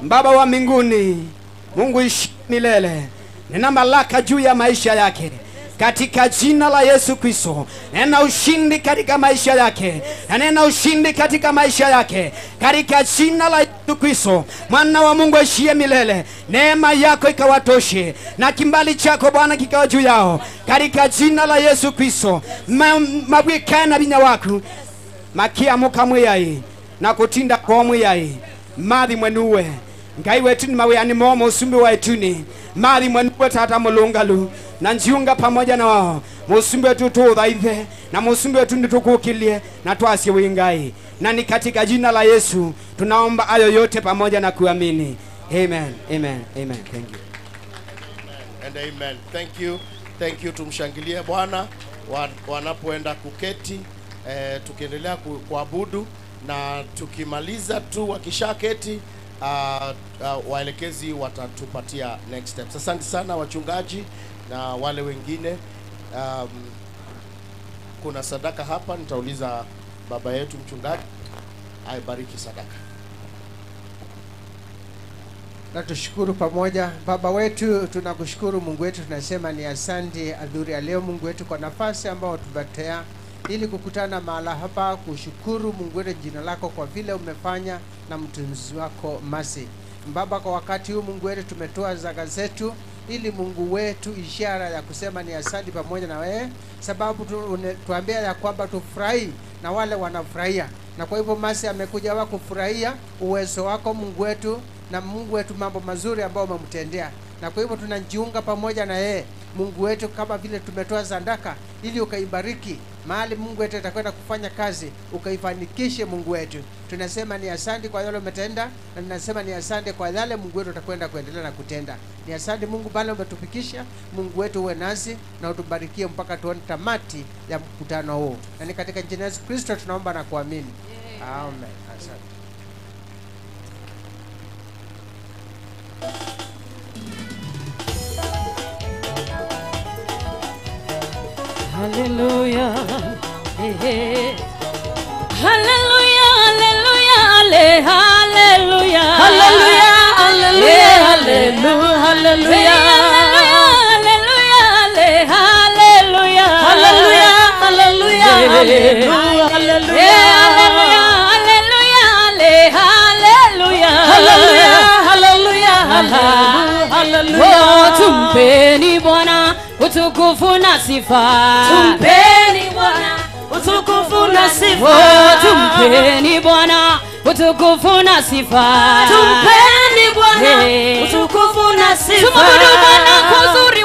Baba wa mbinguni, Mungu ishi milele. Nena mamlaka juu ya maisha yake. Katika jina la Yesu Kristo. Nena ushindi katika maisha yake. Na nena ushindi katika maisha yake. Katika jina la Yesu Kristo. Mwana wa Mungu aishie milele. Neema yako ikawatoshe. Na kimbali chako Bwana kikawa juu yao. Katika jina la Yesu Kristo. Ma-, mavw'ĩkae na vinya waku. Makiamũka Mwĩaĩ. Na kũtinda kwoo Mwĩaĩ. Mathimwe nue. Ngai wetu nĩ mawĩanĩ moo mũsumbĩ wa ĩtunĩ. Mathimwe nue Tata Mũlũngalu. Na njiunga pamoja na wao. Mũsumbĩ wetu tũũthaithe. Na mũsumbĩ wetu nĩtũkũkĩlye. Na twasye wĩ Ngai. Na ni katika jina la Yesu. Tunaomba hayo yote pamoja na kuamini. Amen. Amen. Amen. Thank you. And amen. Thank you. Thank you. Tumshangilie Bwana wa-, wanapoenda kuketi, eh, tukiendelea ku-, kuabudu. Na tukimaliza tu, wakishaketi, ah, ah, waelekezi watatupatia next steps. Asante sana wachungaji na wale wengine. Um, kuna sadaka hapa, nitauliza baba yetu mchungaji aibariki sadaka. Na tushukuru pamoja. Baba wetu, tunakushukuru Mungu wetu, tunasema ni asante adhuhuri ya leo Mungu wetu kwa nafasi ambayo tupatea ili kukutana mahala hapa, kushukuru Mungu wetu jina lako kwa vile umefanya na mtumishi wako Masi. Baba, kwa wakati huu Mungu wetu tumetoa zaka zetu ili Mungu wetu ishara ya kusema ni asante pamoja na wewe, sababu tu-, une-, tuambia ya kwamba tufurahi na wale wanafurahia. Na kwa hivyo Masi amekuja hapa kufurahia uwezo wako Mungu wetu, na Mungu wetu mambo mazuri ambayo umemtendea. Na kwa hivyo tunajiunga pamoja na yeye Mungu wetu, kama vile tumetoa sadaka ili ukaibariki mahali Mungu wetu atakwenda kufanya kazi, ukaifanikishe Mungu wetu. Tunasema ni asante kwa yale umetenda, na tunasema ni asante kwa yale Mungu wetu utakwenda kuendelea na kutenda. Ni asante Mungu pale umetufikisha, Mungu wetu uwe nasi, na utubarikie mpaka tuone tamati ya mkutano huu. Na ni katika jina la Yesu Kristo tunaomba na kuamini. Amen. Asante. Haleluya. Eh, eh. Haleluya, haleluya, ale-, haleluya. Haleluya, haleluya, eh, haleluya, haleluya. Eh, haleluya, haleluya, ale-, haleluya. Haleluya, haleluya, eh, haleluya, haleluya. Eh, haleluya, haleluya, ale-, haleluya. Haleluya, haleluya, haleluya, haleluya. Oh, tumpeni Bwana utukufu na sifa. Tumpeni Bwana utukufu na sifa. Oh, tumpeni Bwana utukufu na sifa. Tumpeni Bwana, eh, utukufu na sifa. Tumwabudu Bwana kwa uzuri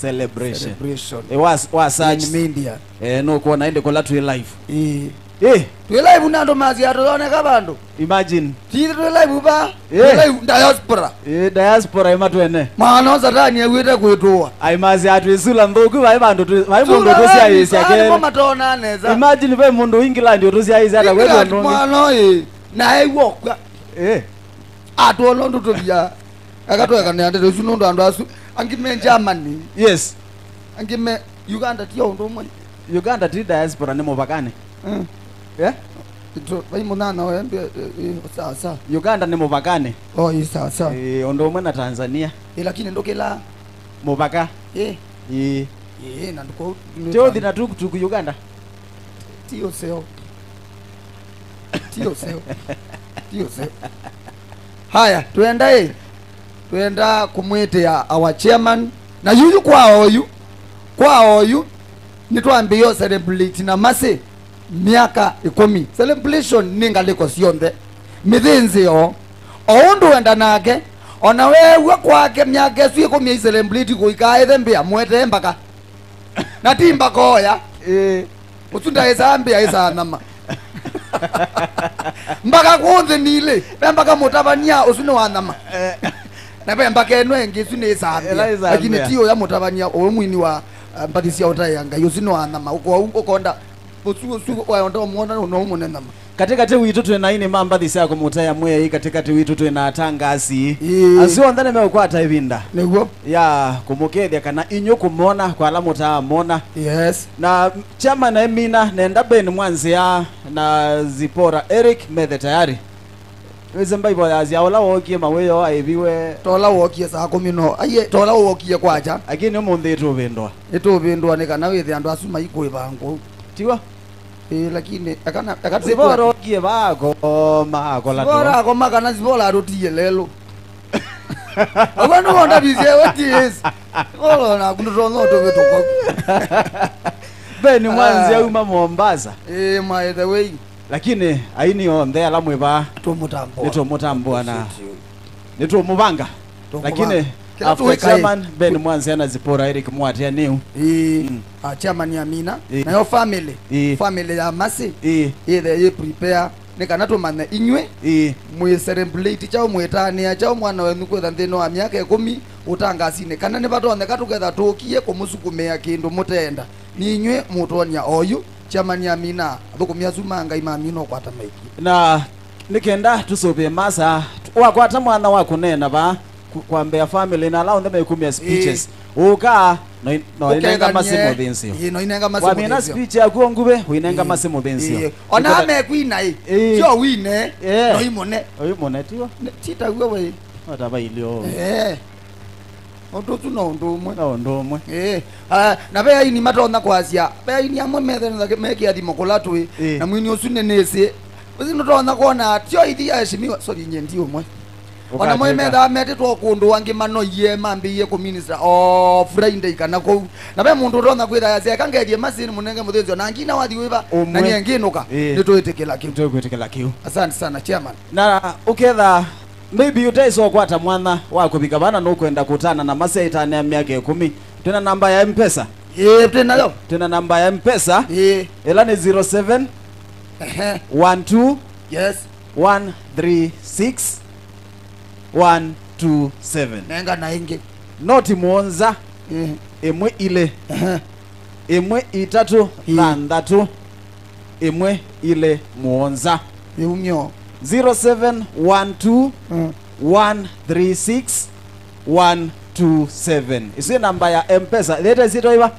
Celebration. Celebration. E, wa, wa search. In media. E, nũkwona ĩndĩ kũla twĩ live. Ĩĩ. Eh, Twĩ live na andũ masya tũyoneka vandũ. Imagine. Ti twĩ live va. Twĩ Eh. Live diaspora. Eh, diaspora ĩmatwene. Mwana satani awĩte kwĩtũa. Aimasya atwĩ sula nthũku vai vandũ twĩ- vai mũndũ tũsyaĩĩsya kele. Matona nesa. Imagine ve mũndũ England ũtũsyaĩĩsya ata kwĩ England mũndũ ũngĩ. Mwana ũyĩ. Na aigua kwa. Eh. Atwona ũndũ tũthia. Akatwekania ndeto isu nũndũ andũ asu. Angĩ me Germany. Yes. Angĩ me Uganda ti o ũndũ ũmwe. Uganda ti diaspora, nĩ mũvakanĩ. Mm. Yeah? Ito, vai mũnana wa embe, eh, eh, sawa, sawa. Uganda nĩ mũvakanĩ. Oh, ĩ sawa, sawa. Eh, ũndũ ũmwe na Tanzania. Ĩ, lakini ndũkĩla. Mũvaka. Ĩ. Ĩĩ. Ĩ, na ndũko. Tĩ ũthi na tukutuku Uganda. Ti ũseo. Ti ũseo. Ti ũseo. Haya, twenda ĩ. Twenda kũmwĩtĩa our chairman. Na yuyu kwa oyu. Kwa oyu. Nĩtwambĩĩo celebrate na Mercy. Myaka ĩkũmi. Celebration nĩ ngalĩko syonthe. Mĩthĩnzĩo. O ũndũ wenda nake. Ona weew'a kwake myaka ĩsu ĩkũmi ai celebrate kũikaethe mbĩa mwetee mbaka. Na ti mbaka oya. Ĩĩ. Ũsu ndaĩsaa mbĩa ĩsaa nyama. Mbaka kũnthĩ nilĩ. Ve mbaka mũtavania ũsu nĩ wa nyama. Na ve mbaka ĩno ĩngĩ ĩsu nĩ ĩsaa mbĩa. Ĩla ĩsaa lakini mbĩa. Ti ũya mũtavania ũũ mwini wa uh, mbathi sya ũtaĩa Ngai ũsu nĩ wa nyama. Ũko- ũkonda ũsu ũsu waonda ũmwona no mũne nyama. Katĩkatĩ witũ twĩ na aini ma mbathi sya kũmũtaĩa Mwĩai, katĩkatĩ witũ twĩ na atangasi. Ĩĩ. Asu onthe nĩmeũkwata ĩvinda. Nĩw'o. Ya kũmũkethya kana inyw'ĩ kũmona kwa ala mũtaamona. Yes. Na chairman emina nenda Ben Mwanzĩa na Zipora Eric methe tayari. Wĩsĩ mbaivo yasya ũla wookie mawĩoo aĩviwe. Tola wookie saa kũmi no. Aiye, tola wookie kwacha. Lakini ũmũnthĩ ĩtũvĩndwa. Ĩtũvĩndwa nĩ kana wĩthĩa andũ asu maikũĩva ngũu. Tiwa? Ĩĩ, lakini eka na- eka Zipora okie vaakoma akola. Zipora akoma kana Zipora atũtie lelũ. Agwa nĩ wonda bizi ewe ti ĩsi. Zipora naku ndũtonya ũtũvĩtũka. Ben Mwanzĩa auma Mombasa. Ĩĩ, mwaĩthe wei. Lakini aini onthe ala mwĩ vaa tũmũtambũa. Nĩtũmũtambũa na nĩtũmũvanga. Lakini after chairman Ben Mwanzĩa na Zipora Eric Mwatia nĩu. Ĩĩ. Mm. Ah, chairman Amina. Ĩĩ. Nayo family. Ĩĩ. Family ya Mercy. Ĩĩ. Ĩthe yĩ prepare. Nĩ kana tũmanye inyw'ĩ. Ĩĩ. Mwĩ celebrate kyaũ, mwĩtanĩa kyaũ mwana wenyu kwĩtha nthĩnĩ wa myaka ĩkũmi ũtangasinĩ. Kana nĩvatonyeka tũketha tũkie kũmũsukumĩa kĩndũ mũteenda. Ninyw'ĩ mũtwonia oyu, chairman Amina, athũkũmi asu ma Ngai ma Amina ũkwata maiki. Na nĩ kenda tũsũvĩe Mercy, wakwata mwanya wa kũneena vaa, ku- kwambĩa family na ala onthe mekumya speeches. Ĩĩ. Ũka, no i- no inenga Mercy mũthĩnzĩo. Ĩĩ, no inenga Mercy mũthĩnzĩo. Wamina speech yaku o nguvĩ, ũinenga Mercy mũthĩnzĩo. Ĩĩ. Ona amekwina ĩ, ĩĩ. Sio wine, ĩĩ. No imone. Oyu mũne tiwa. Titaw'e we. Otava ilio. Ĩĩ. Ũndũ ũsu no ũndũ ũmwe. No ũndũ ũmwe. Ĩĩ. Ah, na ve aini matonya kwasya, ve aini amwe methenza me kĩathimo kũla twĩ, ĩĩ. Na mwini ũsu nĩ nĩsĩ. Ũsu nũtonya kwona tio ithi ya heshimiwa, sorry, nye ndi ũmwe. Ona mwe methaa metĩtwo kũndũ angĩ manoie mambĩie kũminista o Friday kana kũu. Na ve mũndũ ũtonya kwĩtha yasya eka ngethie Mercy nĩ mũnenge mũthĩnzĩo na ngina wathi wĩva na nye ngĩnũka. Ĩĩ. Nĩtwĩtĩkĩla kĩu. Nĩtwĩkwĩtĩkĩla kĩu. Asante sana chairman. Na ũketha Maybe ũtaĩsa ũkwata mwanya wa kũvika vana nũkwenda kũtana na Mercy aitanĩa myaka ĩkũmi. Twĩna namba ya M-Pesa? Ĩĩ, twĩ nayo. Twĩna namba ya M-Pesa? Ĩĩ. Ĩla nĩ zero seven, ehe, one two, yes, one three six, one two seven. Nenga na ĩngĩ. Noti mũonza, ĩĩ, ĩmwe ilĩ. Ehe. Ĩmwe itatũ, ĩĩ, thanthatũ, ĩmwe ilĩ mũonza. Yĩu nĩyo. Zero seven one two, mm, one three six, one two seven. Isu nĩ namba ya M-Pesa. Yĩta ĩsyĩtwa ĩva?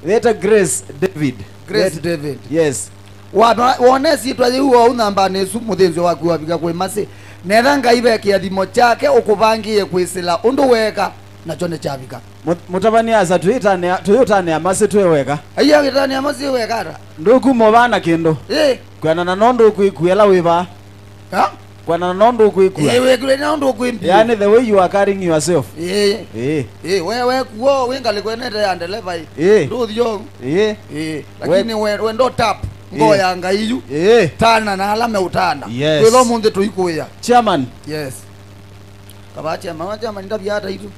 Yĩta Grace David. Grace David. Yes. Wa- wona ĩsyĩtwa yĩu ou nambanĩ ĩsu mũthĩnzĩo waku wavika kwĩ Mercy. Netha Ngai ve kĩathimo kyake ũkũvangĩĩe kwĩsĩla ũndũ weeka, nakyo nĩkyavika. Mũ- Mũtavany'a asa tũyĩtanĩa, tũyũtanĩa Mercy twĩ weka. Aiya, wĩtanĩa Mercy wĩ weka ata? Ndũkuma ũvaa na kĩndũ. Ĩ. Kwĩanana na ũndũ ũkwĩkua ĩla wĩ vaa. Ha? Kwĩanana na ũndũ ũkwĩkua. Ĩ, wĩkũlĩ na ũndũ ũkwĩmbia. Yaani the way you are carrying yourself. Ĩ. Ĩ. Ĩ, we, we kuo, wĩ ngalĩko ĩnete ya ndeleva ĩ. Ĩ. Ndũthi ũu. Ĩ. Ĩ. Lakini we, we ndo tap. Ĩ. Ngoo ya Ngai yu. Ĩ. Tana na ala meũtana. Yes. Kwĩla ũmũnthĩ tũikũĩa. Chairman. Yes. Kavaa chairman, wa chairman ndavya ata itu.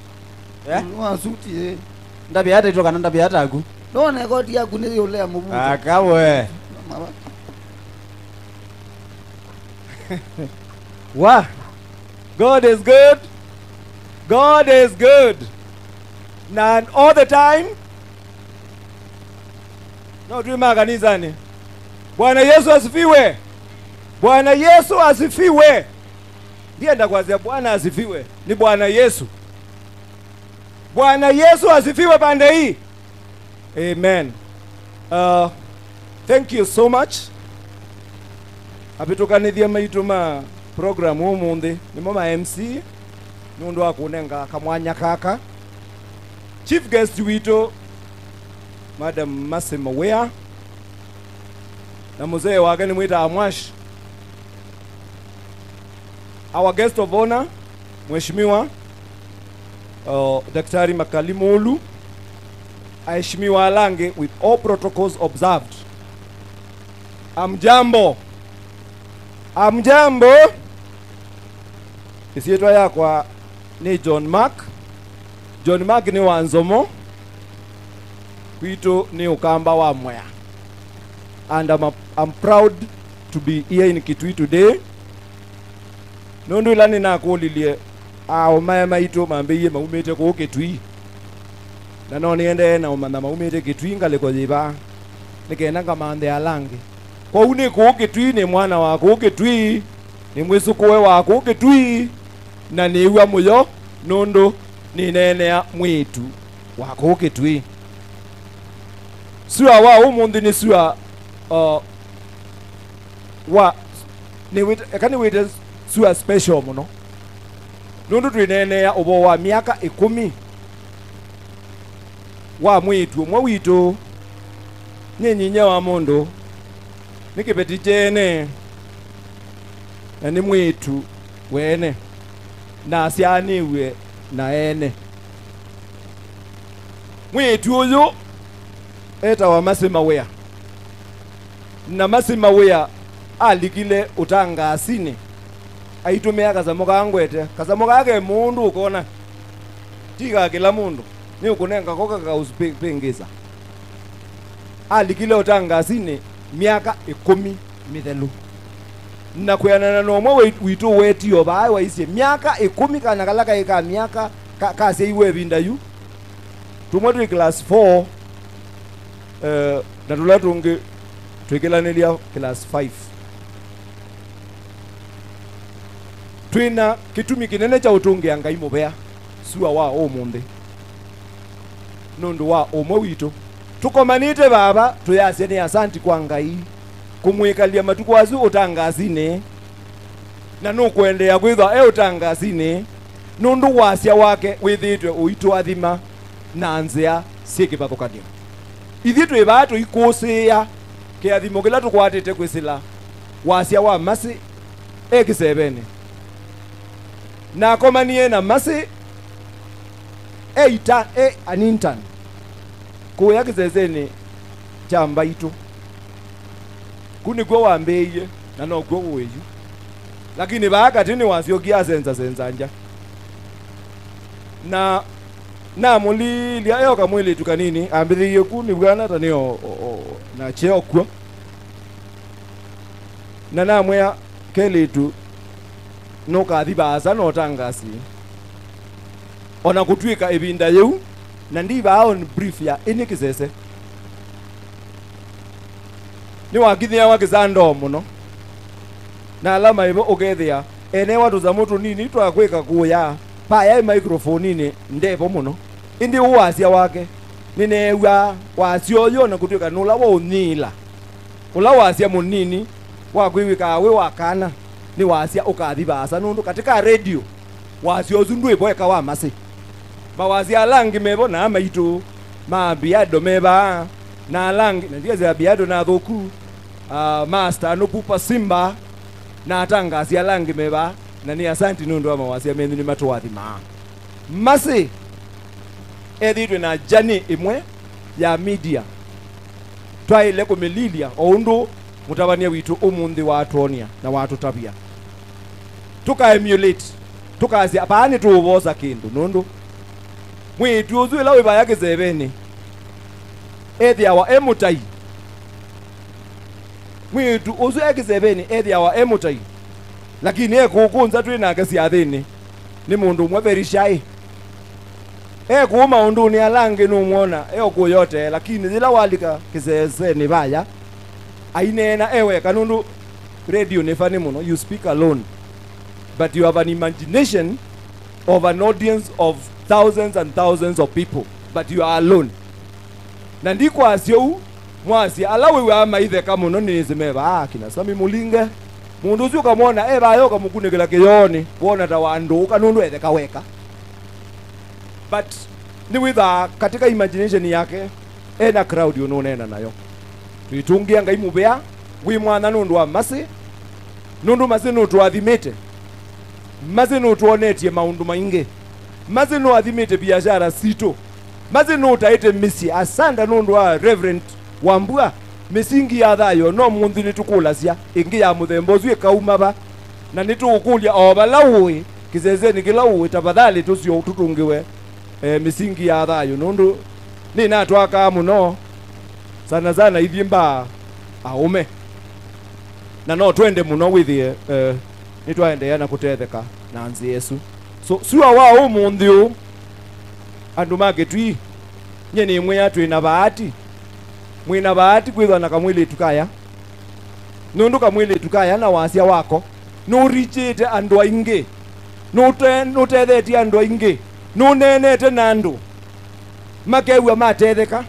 Eh? Nwa suti, eh. Ndavya hata ito kana ndavya hata aku. Nona koti yaku nĩ yũlea mũvuto. Akawe. Mama. Wa. God is good. God is good. Na all the time. No, twĩ ma kanisani. Bwana Yesu asifiwe. Bwana Yesu asifiwe. Ndienda kwasya Bwana asifiwe. Ni Bwana Yesu. Bwana Yesu asifiwe pande hii. Amen. Uh, thank you so much. Avĩtũkanĩthya maitũ ma program ũmũnthĩ, nĩmo ma M C, nũndũ wa kũnenga kamwanya kaka. Chief guest witũ, Madam Mercy Mawĩa, na mũzee wake nĩmwĩtaa Mwash. Our guest of honor, Mheshimiwa, uh, Daktari Makali Mulu, aheshimiwa ala angĩ, with all protocols observed. Amjambo. Amjambo. Ĩsyĩtwa yakwa nĩ John Mark. John Mark nĩ wa Nzomo. Kwitũ nĩ Ũkamba wa Mwea. And I'm, a, I'm proud to be here in Kitui today. Nũndũ ĩla nĩnakũlilye, aũmae maitũ mambĩie maumĩte kũu Kĩtui. Na no nĩendee na ũmanya maumĩte Kĩtui ngalĩko yĩva, nĩ kenda ngamanthe ala angĩ. Kwoou nĩ kũu Kĩtui, nĩ mwana wa kũu Kĩtui, nĩ mwĩsũkũe wa kũu Kĩtui, na nĩw'a mũyo nũndũ nĩneenea mwĩĩtu wa kũu Kĩtui. Sua wa ũmũnthĩ nĩ sua, uh, wa, nĩwĩte, eka nĩwĩte sua special mũno. Nũndũ twĩneenea ũvoo wa myaka ĩkũmi wa mwĩĩtu ũmwe witũ, nĩ nyinyia wa mũndũ, nĩ kĩveti kyeene, na nĩ mwĩĩtu weene, na asyaanĩw'e na eene. Mwĩĩtu ũyũ etawa Mercy Mawĩa. Na Mercy Mawĩa alikile ũtangaasinĩ, aitũmĩa kasamũ kaa ngwete. Kasamũ kaa ke mũndũ ũkona, ti ka kĩla mũndũ, nĩ ũkũnenga ko kakaũpĩngĩsa. Alikile ũtangaasinĩ myaka ĩkũmi mĩthelu. Na kwĩanana na ũmwe wĩ-, witũ wetie o vaa waisye, myaka ĩkũmi, kana kala kaĩ ka myaka ka-, kasyaiwe ĩvinda yu, tũmwe twĩ class four, eh, na tũla tũngĩ twĩkĩlanĩlya class five. Twĩ na kĩtumi kĩnene kya ũtũngĩa Ngai mũvea sua wa ũmũnthĩ nũndũ wa ũmwe witũ. Tũkomanĩte vava, tũyasya nĩ asanti kwa Ngai kũmwĩkalya matukũ asu ũtangasinĩ, na nũkũendeea kwĩthwa e ũtangasinĩ, nũndũ wasya wake wĩthĩĩtwe ũitũathima na nzĩa syĩ kĩvathũkany'o. Ithyĩ twĩ vaa tũikũsĩĩa kĩathimo kĩla tũkwatĩte kwĩsĩla wasya wa Mercy e kĩsevenĩ. Na akomanie na Mercy e ita-, e an intern kũya kĩsesenĩ kya Mbaitũ. Ku nĩkw'o wambĩĩie, na nokw'o ũĩ yu. Lakini vaa katĩ nĩwasyokie asenzasenza ngya. Na namũlilya e o kamwĩlĩtu kanini, ambĩthĩie ku nĩvw'ana ta nĩ o, o, o, na kyeo kw'o. Na namwĩa, kelĩtu, nũkathi vaasa na ũtangasi. O na kũtw'ĩka ĩvinda yĩu, na ndi vaa on brief ya ĩnĩ kĩsese. Nĩwakinyĩawa kĩsandoo mũno. Na ala maĩvo ũkethĩa enewa tũsamũ tũnini twa kwĩka kũya, vayaĩ microphone-inĩ ndevo mũno. Ĩndĩ ũũ wasya wake, nĩneew'aa wasya ũyũ o na kũtw'ĩka nũla wa ũnyĩĩla. Ũla wasya mũnini wa kwĩw'ĩkaa wĩ wa kana nĩ wasya ũkathi vaasa, nũndũ katĩ ka redio, wasya ũsu ndwĩ vo eka wa Mercy. Mawasya ala angĩ me vo na maitũ, ma Abiado me vaa, na ala angĩ, na ndiasya Abiado na athũku, ah, Master Nupupa Simba, na atangasi ala angĩ me vaa, na nĩ asanti nũndũ wa mawasya menyu, nĩmatũathimaa. Mercy ethĩĩtwe na journey ĩmwe ya media. Twaĩle kũmĩlilya o ũndũ mũtavany'a witũ ũmũnthĩ watwonia na watũtavya. Tũka emulate, tũkasya, vaa nĩtũũvosa kĩndũ, nũndũ Mwĩĩtu ũsu ĩla wĩ vaya kĩsevenĩ ethĩawa e mũtai. Mwĩĩtu ũsu e kĩsevenĩ ethĩawa e mũtai, lakini e kũkũ nza twĩ nake syathĩnĩ, nĩ mũndũ ũmwe very shy. E kũũ maũndũnĩ ala angĩ nũmwona e o kũyote, lakini yĩla walika kĩsesenĩ vaya, aineena e weka, nũndũ radio nĩ funny mũno, you speak alone, but you have an imagination of an audience of thousands and thousands of people, but you are alone. Na ndikwasya ũu, mwasya ala wĩw'aa maitheka mũno nĩnĩsĩ me vaa, akina Sami Mũlinge. Mũndũ ũsu ũkamwona e vaya ũkamũkunĩkĩla kĩyoonĩ, wona ta wandũũka nũndũ etheka weka. But nĩwĩthaa katika imagination yake ena crowd ũnũneena nayo. Twĩtũngĩa Ngai mũvea wĩ mwanya nũndũ wa Mercy, nũndũ Mercy nũtũathimĩte. Mercy nũtwonetye maũndũ maingĩ. Mercy nũathimĩte biashara sitũ. Mercy nũtaĩte mĩsyĩ. Asanda nũndũ wa Reverend Wambua. Mĩsingi ya thayũ no mũnthĩ nĩtũkũlasya ĩngĩ ya mũthemba ũsu ĩkauma va? Na nĩtũũkũlya o vala ũĩ, kĩsesenĩ kĩla ũĩ, tafadhali tũsyo tũtũngĩwe, eh, mĩsingi ya thayũ, nũndũ nĩnatwakaa mũno sana sana ithyĩ mbaa aũme. Na no twende mũno wĩthĩe, eh, nĩtwaendeea na kũtetheka na nzĩa ĩsu. So, sua wa ũmũnthĩ ũũ, andũ ma Kĩtui, nyie nĩmwĩa twĩ na vaati. Mwĩ na vaati kwĩthwa na kamwĩlĩtu kaya. Nũndũ kamwĩlĩtu kaya na wasya wako nũrikyĩte andũ aingĩ, nũte-, nũtethetye andũ aingĩ, nũneenete na andũ makew'a matetheka.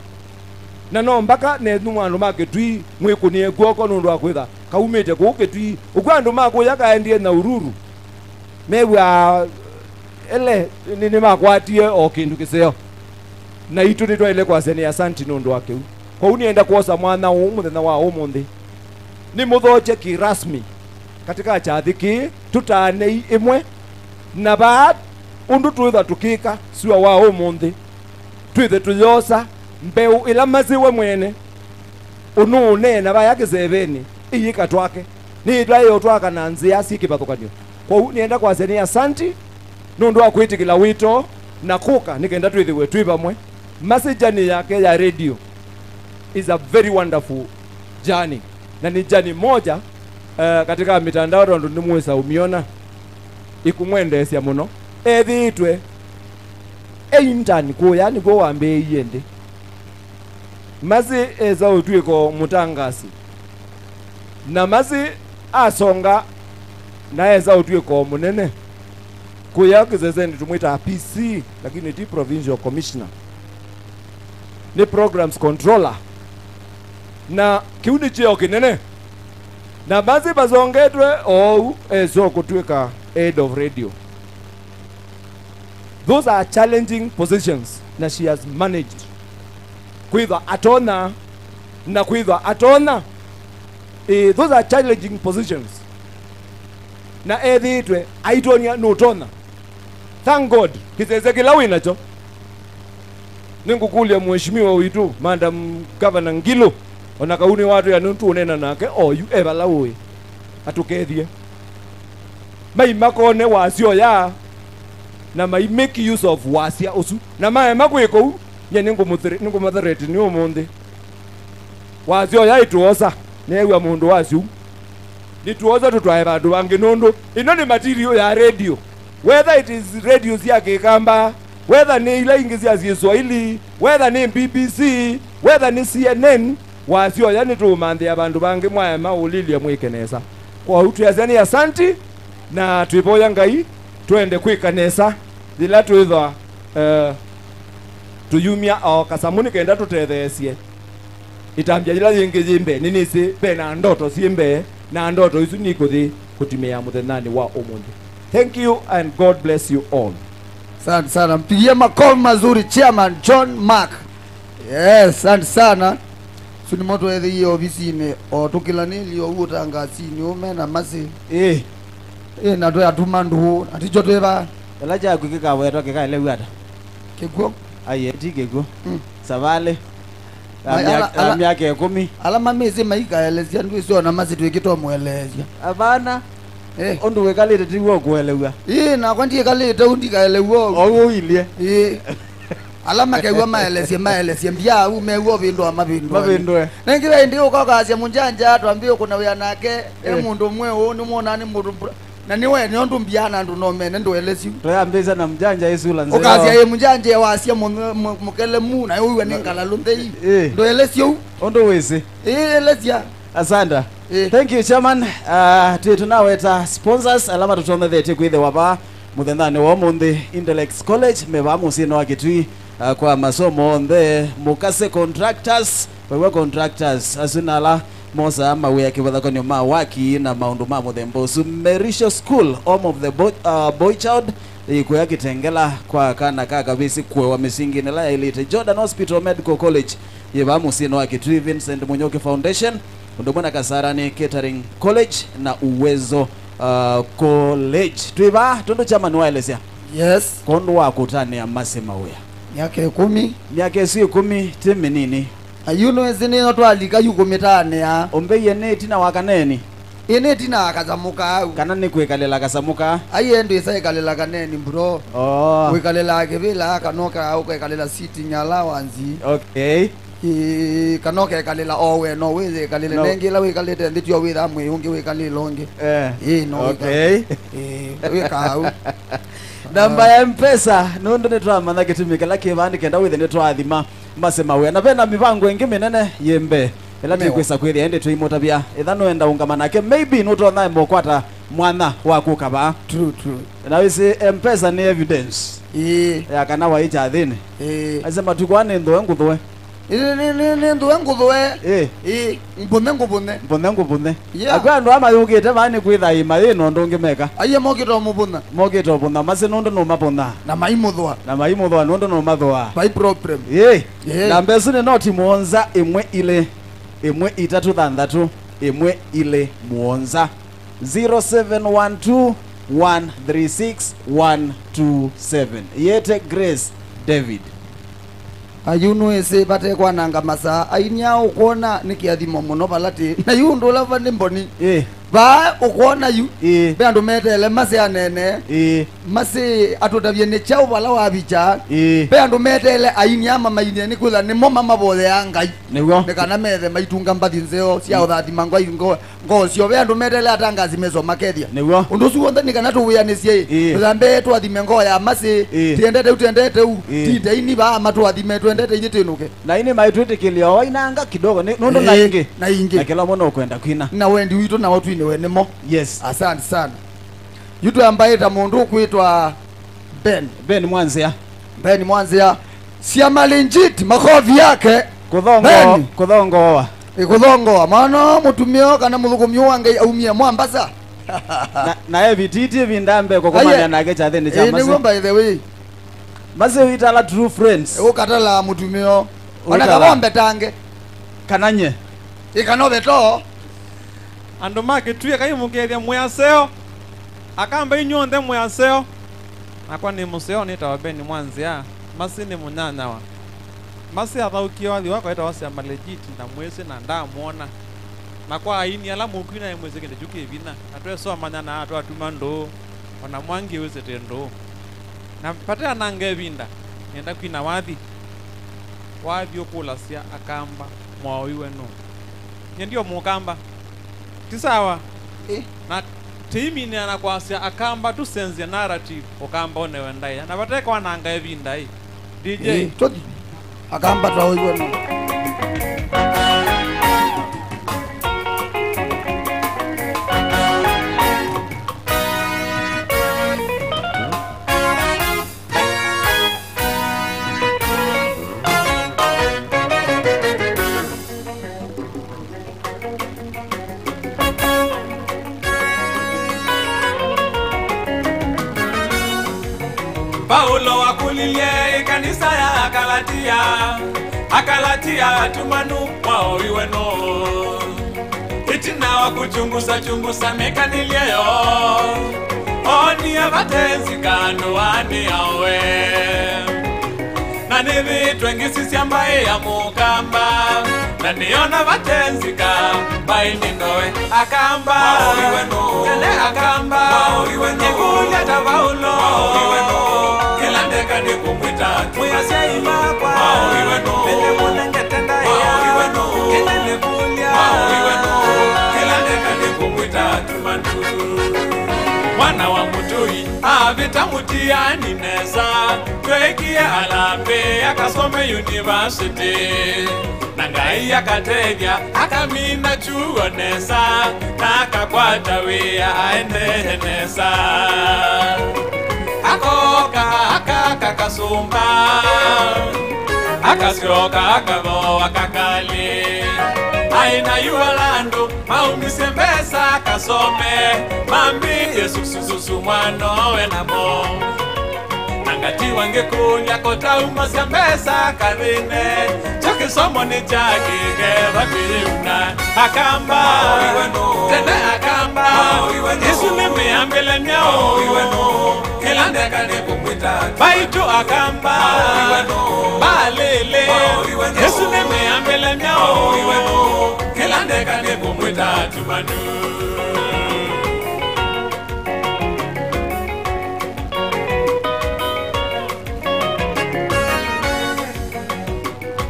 Na no mbaka nenyu andũ ma Kĩtui mwĩkũnĩe kw'oko nũndũ wa kwĩtha kaumĩte kũu Kĩtui. Ũkw'a andũ ma kũya kaendie Nyahururu mew'aa ele nĩ, nĩmakwatie o kĩndũ kĩseo. Naitũ nĩtwaĩle kwasya nĩ asanti nũndũ wa kĩu. Kwoou nĩenda kwosa mwanya ũũ mũthenya wa ũmũnthĩ nĩmũthokye kĩrasmi katika kyathĩ kĩĩ tũtaanei ĩmwe na vaa ũndũ twĩtha tũkĩka sua wa ũmũnthĩ. Twĩthe tũyosa mbeũ ĩla Mercy we mwene ũnũũneena vaya kĩsevenĩ ĩyĩka twake, nĩyĩtwaĩe ũtwaka na nzĩa syĩ kĩvathũkany'o. Kwoou nĩenda kwasya nĩ asanti nũndũ wa kwĩtĩkĩla wĩto na kũka nĩ kenda twĩthĩwe twĩ vamwe. Mercy journey yake ya radio is a very wonderful journey. Na nĩ journey moja, eh, katika mitandao tondũ nĩmwĩsa ũmĩona, ĩkũmwendeesya mũno. Ethĩĩtwe e intern kũya nĩkw'o wambĩĩie nthĩ. Mercy esa ũtw'ĩka o mũtangasi. Na Mercy asonga na esa ũtw'ĩka o mũnene. Kũya kĩsesenĩ tũmwĩtaa P C, lakini ti provincial commissioner. Nĩ programs controller. Na kĩu nĩ kyeo kĩnene. Na Mercy vasongetwe oou esa kũtw'ĩka head of radio. Those are challenging positions na she has managed. Kwĩthwa atonya na kwĩthwa atonya. Eh, those are challenging positions. Na ethĩĩtwe aitonya nũtonya. Thank God, kĩsese kĩla wĩ nakyo. Nĩngũkũlya Mheshimiwa witũ, Madam Governor Ngilu, o na kau nĩwatwĩa nũndũ tũũneena nake oyu e vala ũĩ, atũkethye. Mai makone wasya ũya, na mai make use of wasya ũsu. Na maema kwĩka ũu, nyie nĩngũmũthre-, nĩngũmathreaten ũmũnthĩ. Wasya ũya ĩtũosa, neew'a mũndũ wasya ũu. Nĩtũosa tũtwae vandũ vangĩ nũndũ ĩno nĩ material ya radio. Whether it is radio sya Kĩkamba, whether nĩ ila ingĩ sya Kiswahili, whether nĩ B B C, whether nĩ C N N, wasya ũya nĩtũũmanthĩa vandũ vangĩ mwaema ũlilye mwĩke nesa. Kwoou twĩasya nĩ asanti, na twĩvoya Ngai twende kwĩka nesa yĩla twĩthwa, eh, tũyumya o kasamũ nĩ kenda tũtetheesye. Ĩtambya yĩla yĩngĩ yĩ mbee, nĩnĩsĩ ve na ndoto syĩ mbee, na ndoto isu nikũthi kũtimĩa mũthenyanĩ wa ũmũnthĩ. Thank you and God bless you all. Asante sana. Mpigie makofi mazuri Chairman John Mark. Yes, asante sana. Su nĩmo tweethĩie ovisinĩ o tũkĩlanĩlye ũu ũtangasinĩ ũme na Mercy. Ĩĩ. Ĩĩ, na twĩatuma ndũũ, na tikyo twĩva. Ĩla kyaku kĩkawetwa kĩkaelew'a ata? Kĩkw'ũ. Aiee, ti kĩkw'ũ. Mm. Savalĩ. Ya Mai, mya-, ala, ya ala, myaka ĩkũmi. Ala mamĩsĩ maikaelesya ndwĩsĩ ona Mercy twĩkĩtomũeleesya. Avana. Eh. Ũndũ wĩkalĩte ti w'o kũelew'a. Ĩĩ, nakwa ndiĩkalĩte ũu ndikaelew'a ũu. Ou ũilye. Ĩĩ. Ala makew'a maelesye, maelesye, mbia au mew'a ũvĩndũa mavĩndũa. Mavĩndũe. Nengĩ ve ĩndĩ ũka ũkasya mũnjanja twambie kũna wĩa nake, e Eh. mũndũ mweũ, nĩmwonaa nĩ mũndũ mbra-, na nĩwe nĩ ũndũ mbia na andũ no mene ndũelesyu. Tũyambĩĩsya na mjanja ĩsula nzeo. Ũkasya ĩ mjanja wasya mũ-, mũ-, mũkelemu, na ũiwe nĩ ngalalũ nthei. Eh. Ndũelesye ũu. Ũndũ wĩsĩ. Ĩ, elesya. Asanda. Eh. Thank you, Chairman. Uh, twĩ tunaweta sponsors ala matũtonethetye kwĩthĩwa vaa mũthenyanĩ wa ũmũnthĩ. Intellects College, me vaa mũsyĩnĩ wa Kitui, uh, kwa masomo onthe. Mukase Contractors, vaiwa contractors, asu na ala mosaa mawĩa kĩvathũkany'o ma waki na maũndũ ma mũthemba ũsu. Merisho School, home of the boy, uh, boy child, ĩkũya Kitengela kwa kana ka kavĩsĩ kũewa mĩsinginĩ ĩla yaĩlĩte. Jordan Hospital Medical College, yĩ vaa mũsyĩnĩ wa Kitui. Vincent Munyuki Foundation, ũndũ ũmwe na Kasarani Catering College na Uwezo, uh, College. Twĩ vaa tondũ chairman waelesya. Yes. Kwondũ wa kũtanĩa Mercy mawĩa. Myaka ĩkũmi. Myaka ĩsu ĩkũmi ti mĩnini. Na yu nĩwĩsĩ nĩyo twalika yu kũmĩtanĩa. Ũmbĩie nĩ ĩtina wa kaneni? Ĩ nĩ ĩtina wa kasamũ kau. Kana nĩ kwĩkalĩla kasamũ ka? Ai, ĩndĩ ĩsa ĩkalĩla kaneni, bro. Oh. Wĩkalĩla kĩvĩla kana ũka-, ũkekalĩla sitting allowance. Okay. Ĩĩ, kana ũkekalĩla o we no wĩyĩkalĩle. No. Nengĩ ĩla wĩkalĩte nthĩ tio wĩthaa mwĩĩ ũngĩ wĩkalĩle ũngĩ. Eh. Ĩĩ, no wĩka-, okay. Ĩĩ, wĩkaa ũu. Namba ya M-Pesa, nũndũ nĩtwamanya kĩtumi kĩla kĩ vaa nĩ kenda wĩthe nĩtwathima Mercy mawĩa. Na ve na mĩvango ĩngĩ mĩnene yĩ mbee ĩla Nĩyo. Tũkwĩsa kwĩthĩa ĩndĩ tũimũtavya. Ĩtha nũenda ũngama nake, maybe nũtonya mũkwata mwanya wa kũka vaa. True, true. Na wĩsĩ M-Pesa nĩ evidence Ĩĩ. Ya kana waĩ kyathĩnĩ. Ĩĩ. Aise matukũ aa nĩ nthũe ngũthũe. Ĩĩ, nĩ, nĩ, nĩ nthũe ngũthũe. Ĩĩ. Ĩĩ, mbũne ngũbũne. Mbũne ngũbũne. Yeah. Akwĩ andũ aa mayũkĩte vaa nĩ kwĩtha ĩma yĩ na ũndũ ũngĩ meka. Aiye mokĩte ũmũbũna. Mokĩte ũbũna Mercy nũndũ nũmabũna. Na maimũthũa. Na maimũthũa nũndũ nũmathũa. Vai problem. Ĩĩ. Ĩĩ. Namba ĩsu nĩ noti mũonza ĩmwe ilĩ, ĩmwe itatũ thanthatũ, ĩmwe ilĩ mũonza. Zero seven one two, one three six, one two seven. Yĩte Grace David. Ayu nũĩsĩ vate kwananga masaa, ainia ũkwona nĩ kĩathimo mũno vala tĩ. Na yu ũndũ ũla va nĩ mboni. Ĩĩ. Vaa ũkwona yu. Ĩĩ. Ve andũ meteele Mercy anene. Ĩĩ. Mercy atũtavye nĩ kyaũ vala wavikya. Ĩĩ. Ve andũ meteele ainia mamainie nĩ kwĩthwa nĩmo mamavoyeaa Ngai. Nĩw'o. Nĩ kana methe maitunga mbathi nzeo sya ũthathima ngoo, ngoo, ngoo syoo. Ve andũ meteele atangazi mesoma kethya. Nĩw'o. Ũndũ ũsu w'onthe nĩ kana tũwĩanĩsye ĩ. Ĩĩ. Tũthambe twathime ngoo ya Mercy. Ĩĩ. Tiendete u, tiendete u. Ĩĩ. Tindei ni vaa matũathime, twendete ithyĩ twĩnũke. Na ini maitwĩtĩkĩlya o wainanga kidogo, nĩ, nũndũ na ingĩ. Na ingĩ. Na kĩla mũndũ ũkwenda kwina. Na wendi witũ nao twinĩwe nĩmo. Yes. Asante sana. Yu twambaĩta mũndũ ũkwĩtwa Ben. Ben Mwanzĩa. Ben Mwanzĩa. Syama legit, makofi yake. Kũthongo-, Ben. Kũthongoa. Ĩ, kũthongoa. Mwana mũtumĩa kana mũthũkũmi wa Ngai aumie Mwambasa. Na, na evitĩtye ĩvinda mbee kũkomania nake kyathĩnĩ kya Mercy. Ĩ, nĩguo by the way. Mercy wĩtala true friends. Ĩ, ũkatala mũtumĩa. Ona ũtala. Kavombe tange. Kana nye. Ĩ, kana ũveto. Andũ ma Kĩtui, ekai mũkethya mwĩ aseo. Akamba inyw'onthe mwĩ aseo. Nakwa nĩ mũseo, nĩtawa Ben Mwanzĩa. Mercy nĩ mũnyanyawa. Mercy athaũkie wathi wakwa etawa Syama Legit, ndamwĩsĩ na ndamwona. Na kwa aini ala mũkwina nĩmwĩsĩ kĩndũ kyu kĩ vinya. Na twesomanya na twatuma ndũũ. Ona mwangi wĩsĩ tĩ ndũũ. Na vate ananga ĩvinda, nĩenda kwina wathi. Wathi ũkũlasya Akamba, mwaũiwe nũũ? Nyie ndio Mũkamba. Ti sawa. Eh. Na tĩiminĩa na kwasya Akamba tũsenzye narrative, Ũkamba ũnewe ndaĩa. Na vate kwananga ĩvinda ĩ. D J. Eh, tũthi. Akamba twaũiwe nũũ? Vaulo wakũlilye ĩkanisa ya Akalatia, Akalatia atumanu, mwaũiwe nũũ? Ĩtina wa kũkyungusa kyungusa mĩkanĩlye yoo, oonie vate nzika ndũanĩ yawe. Na nĩthĩĩtwe ngĩsisya mbaĩ ya Mũkamba, na nĩona vate nzika mbaĩnĩ ndoe. Akamba, mwaũiwe nũũ? Tene Akamba, mwaũiwe nũũ? Nĩkũlya ta Vaulo, mwaũiwe nũũ? Kĩla ndeka nĩ kũmwĩta atu. Mwĩ asyai ma Mwana wa mũtũi avĩta mũtiani nesa, tweekie alambĩ akasome yunivasĩtĩ. Na Ngai akatethya, akamina chuo nesa, na akakwata wĩa aendee nesa. Akoka akaka kasũmba, akasyoka akathooa kakalĩ. Aĩ na yu ala andũ maumisye mbesa akasome, mambĩĩe susususu mwanowe namo. Na ngatiwa ngĩkũlya kũtaumasya mbesa kathĩne, kyo kĩsomo nĩ kya kĩkeva kĩyĩuna. Akamba, tene akamba, ĩsu nĩ mĩambĩle myaũ? Kĩla ndeka nĩ kũmwĩta mbaitũ akamba, mbalĩlĩ, ĩsu nĩ mĩambĩle myaũ? Kĩla ndeka nĩ kũmwĩta atumanu.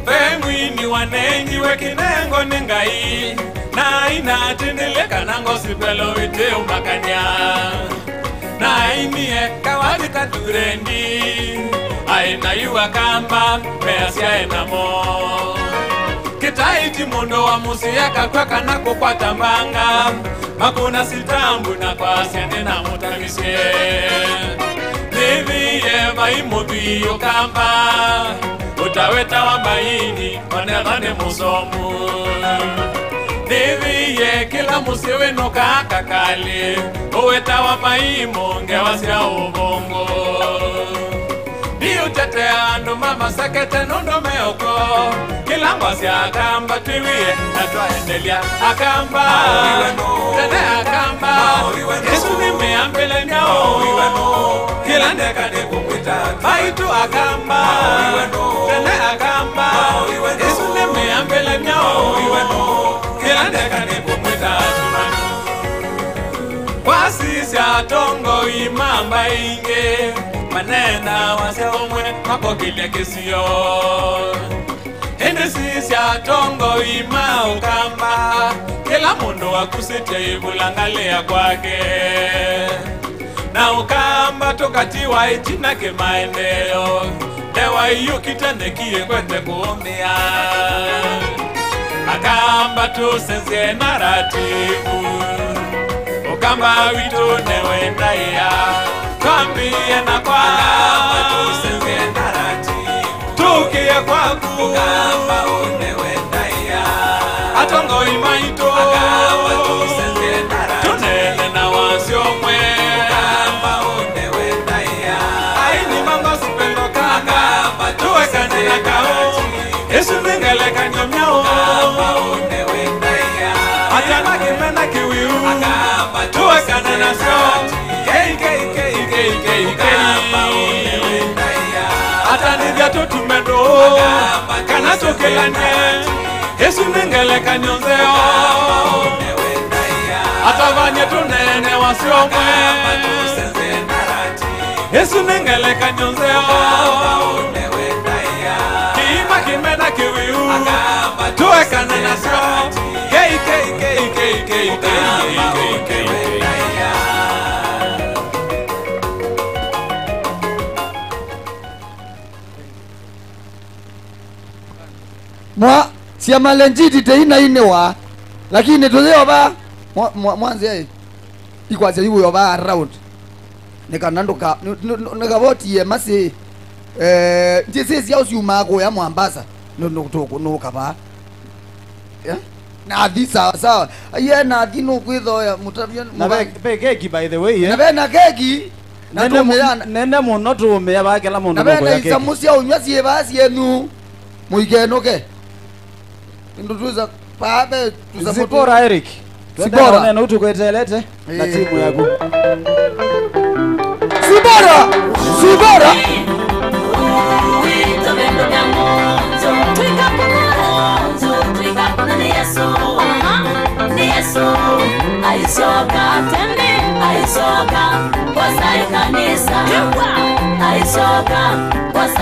Ve mwini wanengiwe kĩnengo nĩ Ngai, na aina atindĩlĩka na ngosipelo ĩtĩũmakany'a. Na ainie kawathi katurendi, aĩ na yu akamba, measya e namo. Kĩtaiti mũndũ wa mũsyĩ akakw'a kana kũkwata mbanga, makũna sitambu na kwasya nĩnamũtamisye. Nĩthĩie vai mũthwii ũkamba, ũtawetawa maini, onethwa nĩ mũsomu. Nĩthĩie kĩla mũsyĩ wĩnũkaa kakalĩ, ũwetawa maimũ ngewa sya ũvũngũ. Ndiũtetea andũ mamasekete nũndũ me ũko. Kĩla ngwasya akamba twĩw'ĩe na twaendelea. Akamba, tene akamba, ĩsu nĩ mĩambĩle myaũ? Kĩla ndeka nĩ kũmwĩta mbaitũ akamba, tene akamba, ĩsu nĩ mĩambĩle myaũ? Kĩla ndeka nĩ kũmwĩta atumanu. Kwasisya atongoi ma mbaĩ ingĩ, maneena wasya ũmwe makokĩlya kĩsio. Ĩndĩ sisya atongoi ma ũkamba, kĩla mũndũ akusĩtye ĩvulang'alĩ ya kwake. Na ũkamba tũkatiwa ĩtina kĩmaendeeo, ndewa iyũkite nĩki ĩkwete kũũmĩa. Akamba tũsenzye narativu, ũkamba witũ newe ndaĩa, twambĩĩe na kwa. Akamba tũsenzye narativu, tũkĩe kwaku. Ũkamba ũnewe ndaĩa. Atongoi maitũ, tũneene na wasya ũmwe. Aini ma ngosipelo kamba, tũekane na kaũ. Ĩsu nĩ ngelekany'o myaũ? Atana kĩmena kĩwĩu, tũekane nasyo. Kei, kei, kei, kei, kei, kei. Atanĩthya tũtume ndũũ, kana tũkĩlany'e. Ĩsu nĩ ngelekany'o nzeo. Atavany'e tũneene wasya ũmwe. Ĩsu nĩ ngelekany'o nzeo. Kĩima kĩmena kĩwĩu, tũekane nasyo. Kei, kei, kei, kei, kei, kei, kei, kei, kei. Mwa, syama legit teinainĩwa, lakini tũyĩova mwa, mwa, mwanzĩa ĩ, ikwasya iwĩova around. Nĩ kana ndũka, nĩ, nĩ, nĩ, nĩkavotie masĩ, eh, njĩsĩ syao syumaa kũya Mombasa, nũ, nũ, tũ, nũkavaa. Eh? Nathi sawa sawa. Aiye nathi nũkwĩthoya mũtavya na ve, ve keki by the way, eh? Na ve na keki. Na nene mu-, tũmĩa na, nene mũno tũmĩa va kĩla mũndũ na ve na nũkũya keki. Isamu sya ũnyw'a syĩ vaa syenyu. Mũikenũke. Nĩndũ twĩsa paa ve tũsamu tũ- Zipora Eric. Twende Zipora. Na ũnene ũtukwetelete na timu yaku. Zibora! Zibora!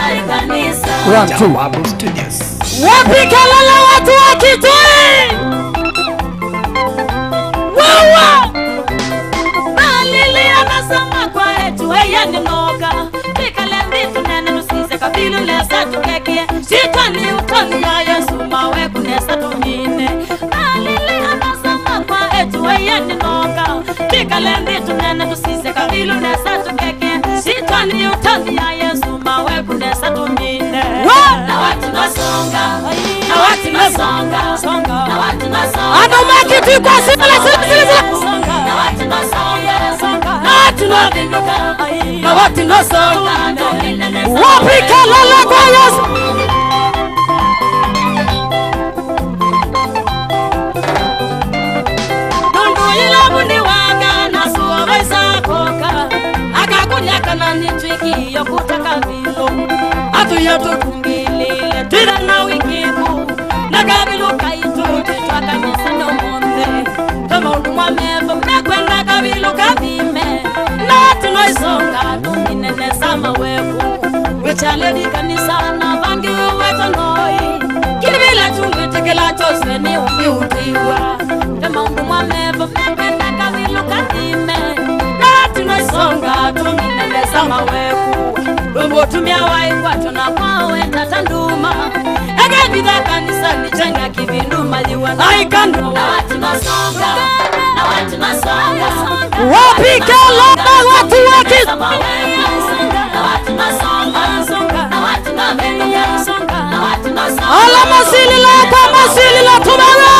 One, two. Wapi kelele watu wa Kitui? Wawa! Na Makwa etu aya nĩnoka, twĩkale nthĩ tũnene, tũsisye kavilu nesa tũkeke. Sitani ũtoni ya Yesu mawe kũnesa tũmine. Alele anasa makwa etu aya nĩnoka, twĩkale nthĩ tũnene, tũsisye kavilu nesa tũkeke. Sitani ũtoni ya Yesu mawe kũnesa tũmine. Wa! Na watu nasonga, na watu nasonga, na watu nasonga. Andũ makĩtwikwa sila, sila, sila, sila. Na watu nasonga, na watu na- Na watu nasonga. Wapi kelele kwa Yesu? Nũndũ yĩla mũnĩ waka na sũa vaisa koka, akakunya kana nĩtwĩkĩĩo kũtaka vilo. Atũya tũkungĩlĩle twĩthana wĩkĩku. Na kavilu kaitũ twĩtwakanĩsya no monthe. Twe maũndũ mwa metho mekwenda kavilu kathime. Na tũnoisonga tũminenesa maweku. Wĩkyalĩthi kanisa na vangi wetwa noi. Kĩvĩla kyumwĩtĩkĩla kyoswe nĩ ũngĩ ũtĩwa. Twe maũndũ mwa metho mekwenda kavilu kathime. Na tũnoisonga tũminenesa maweku. Wembo ũtumĩa wa ĩkwatyo na kwa wenda ta nduma. Eka vitha kanisani chenga kivindu mayiwa na ikano. Na watu nasonga, na watu nasonga. Wapi kelele watu wa ki- Na watu nasonga, na watu nasonga. Ala masilila kwa masilila tumawe.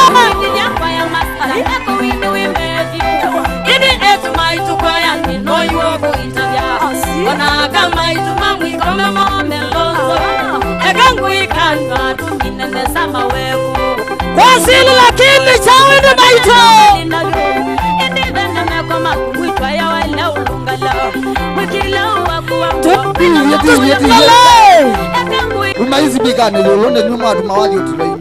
Ĩndĩ etu maitũ kwayani no iwo kũitavya. Ona aka maitũ mamwĩkome mome lozo. Eka ngũĩkanwa tũminenesa maweku. Kwasili lakini chawende maitũ. Ĩndĩ vene meko maku mwĩtwaya waile ũlũngala. Mwĩkĩla waku wa. Tiye, tiye, tiye. Eka ngũĩ- Uma hizi bigane yolo ne nyuma atu mawali utilo.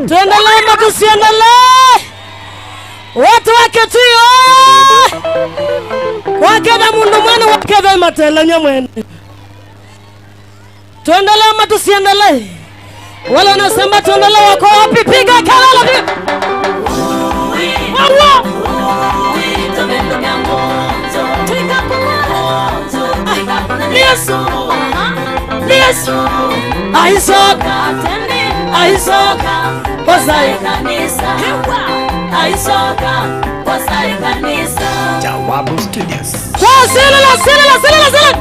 Tuendelee ama tusiendelee? Watu wake tuyo. Waketha mũndũ mwene waketha matelanya mwene. Tuendelee ama tusiendelee? Wale wanasema tuendelee wako wapi? Piga kelele vi-, Wawa! Yesu, Yesu, aisoka, aisoka, kosa ikanisa, aisoka, kosa ikanisa. Jawabu Studios. Kwa selele, selele, selele, selele.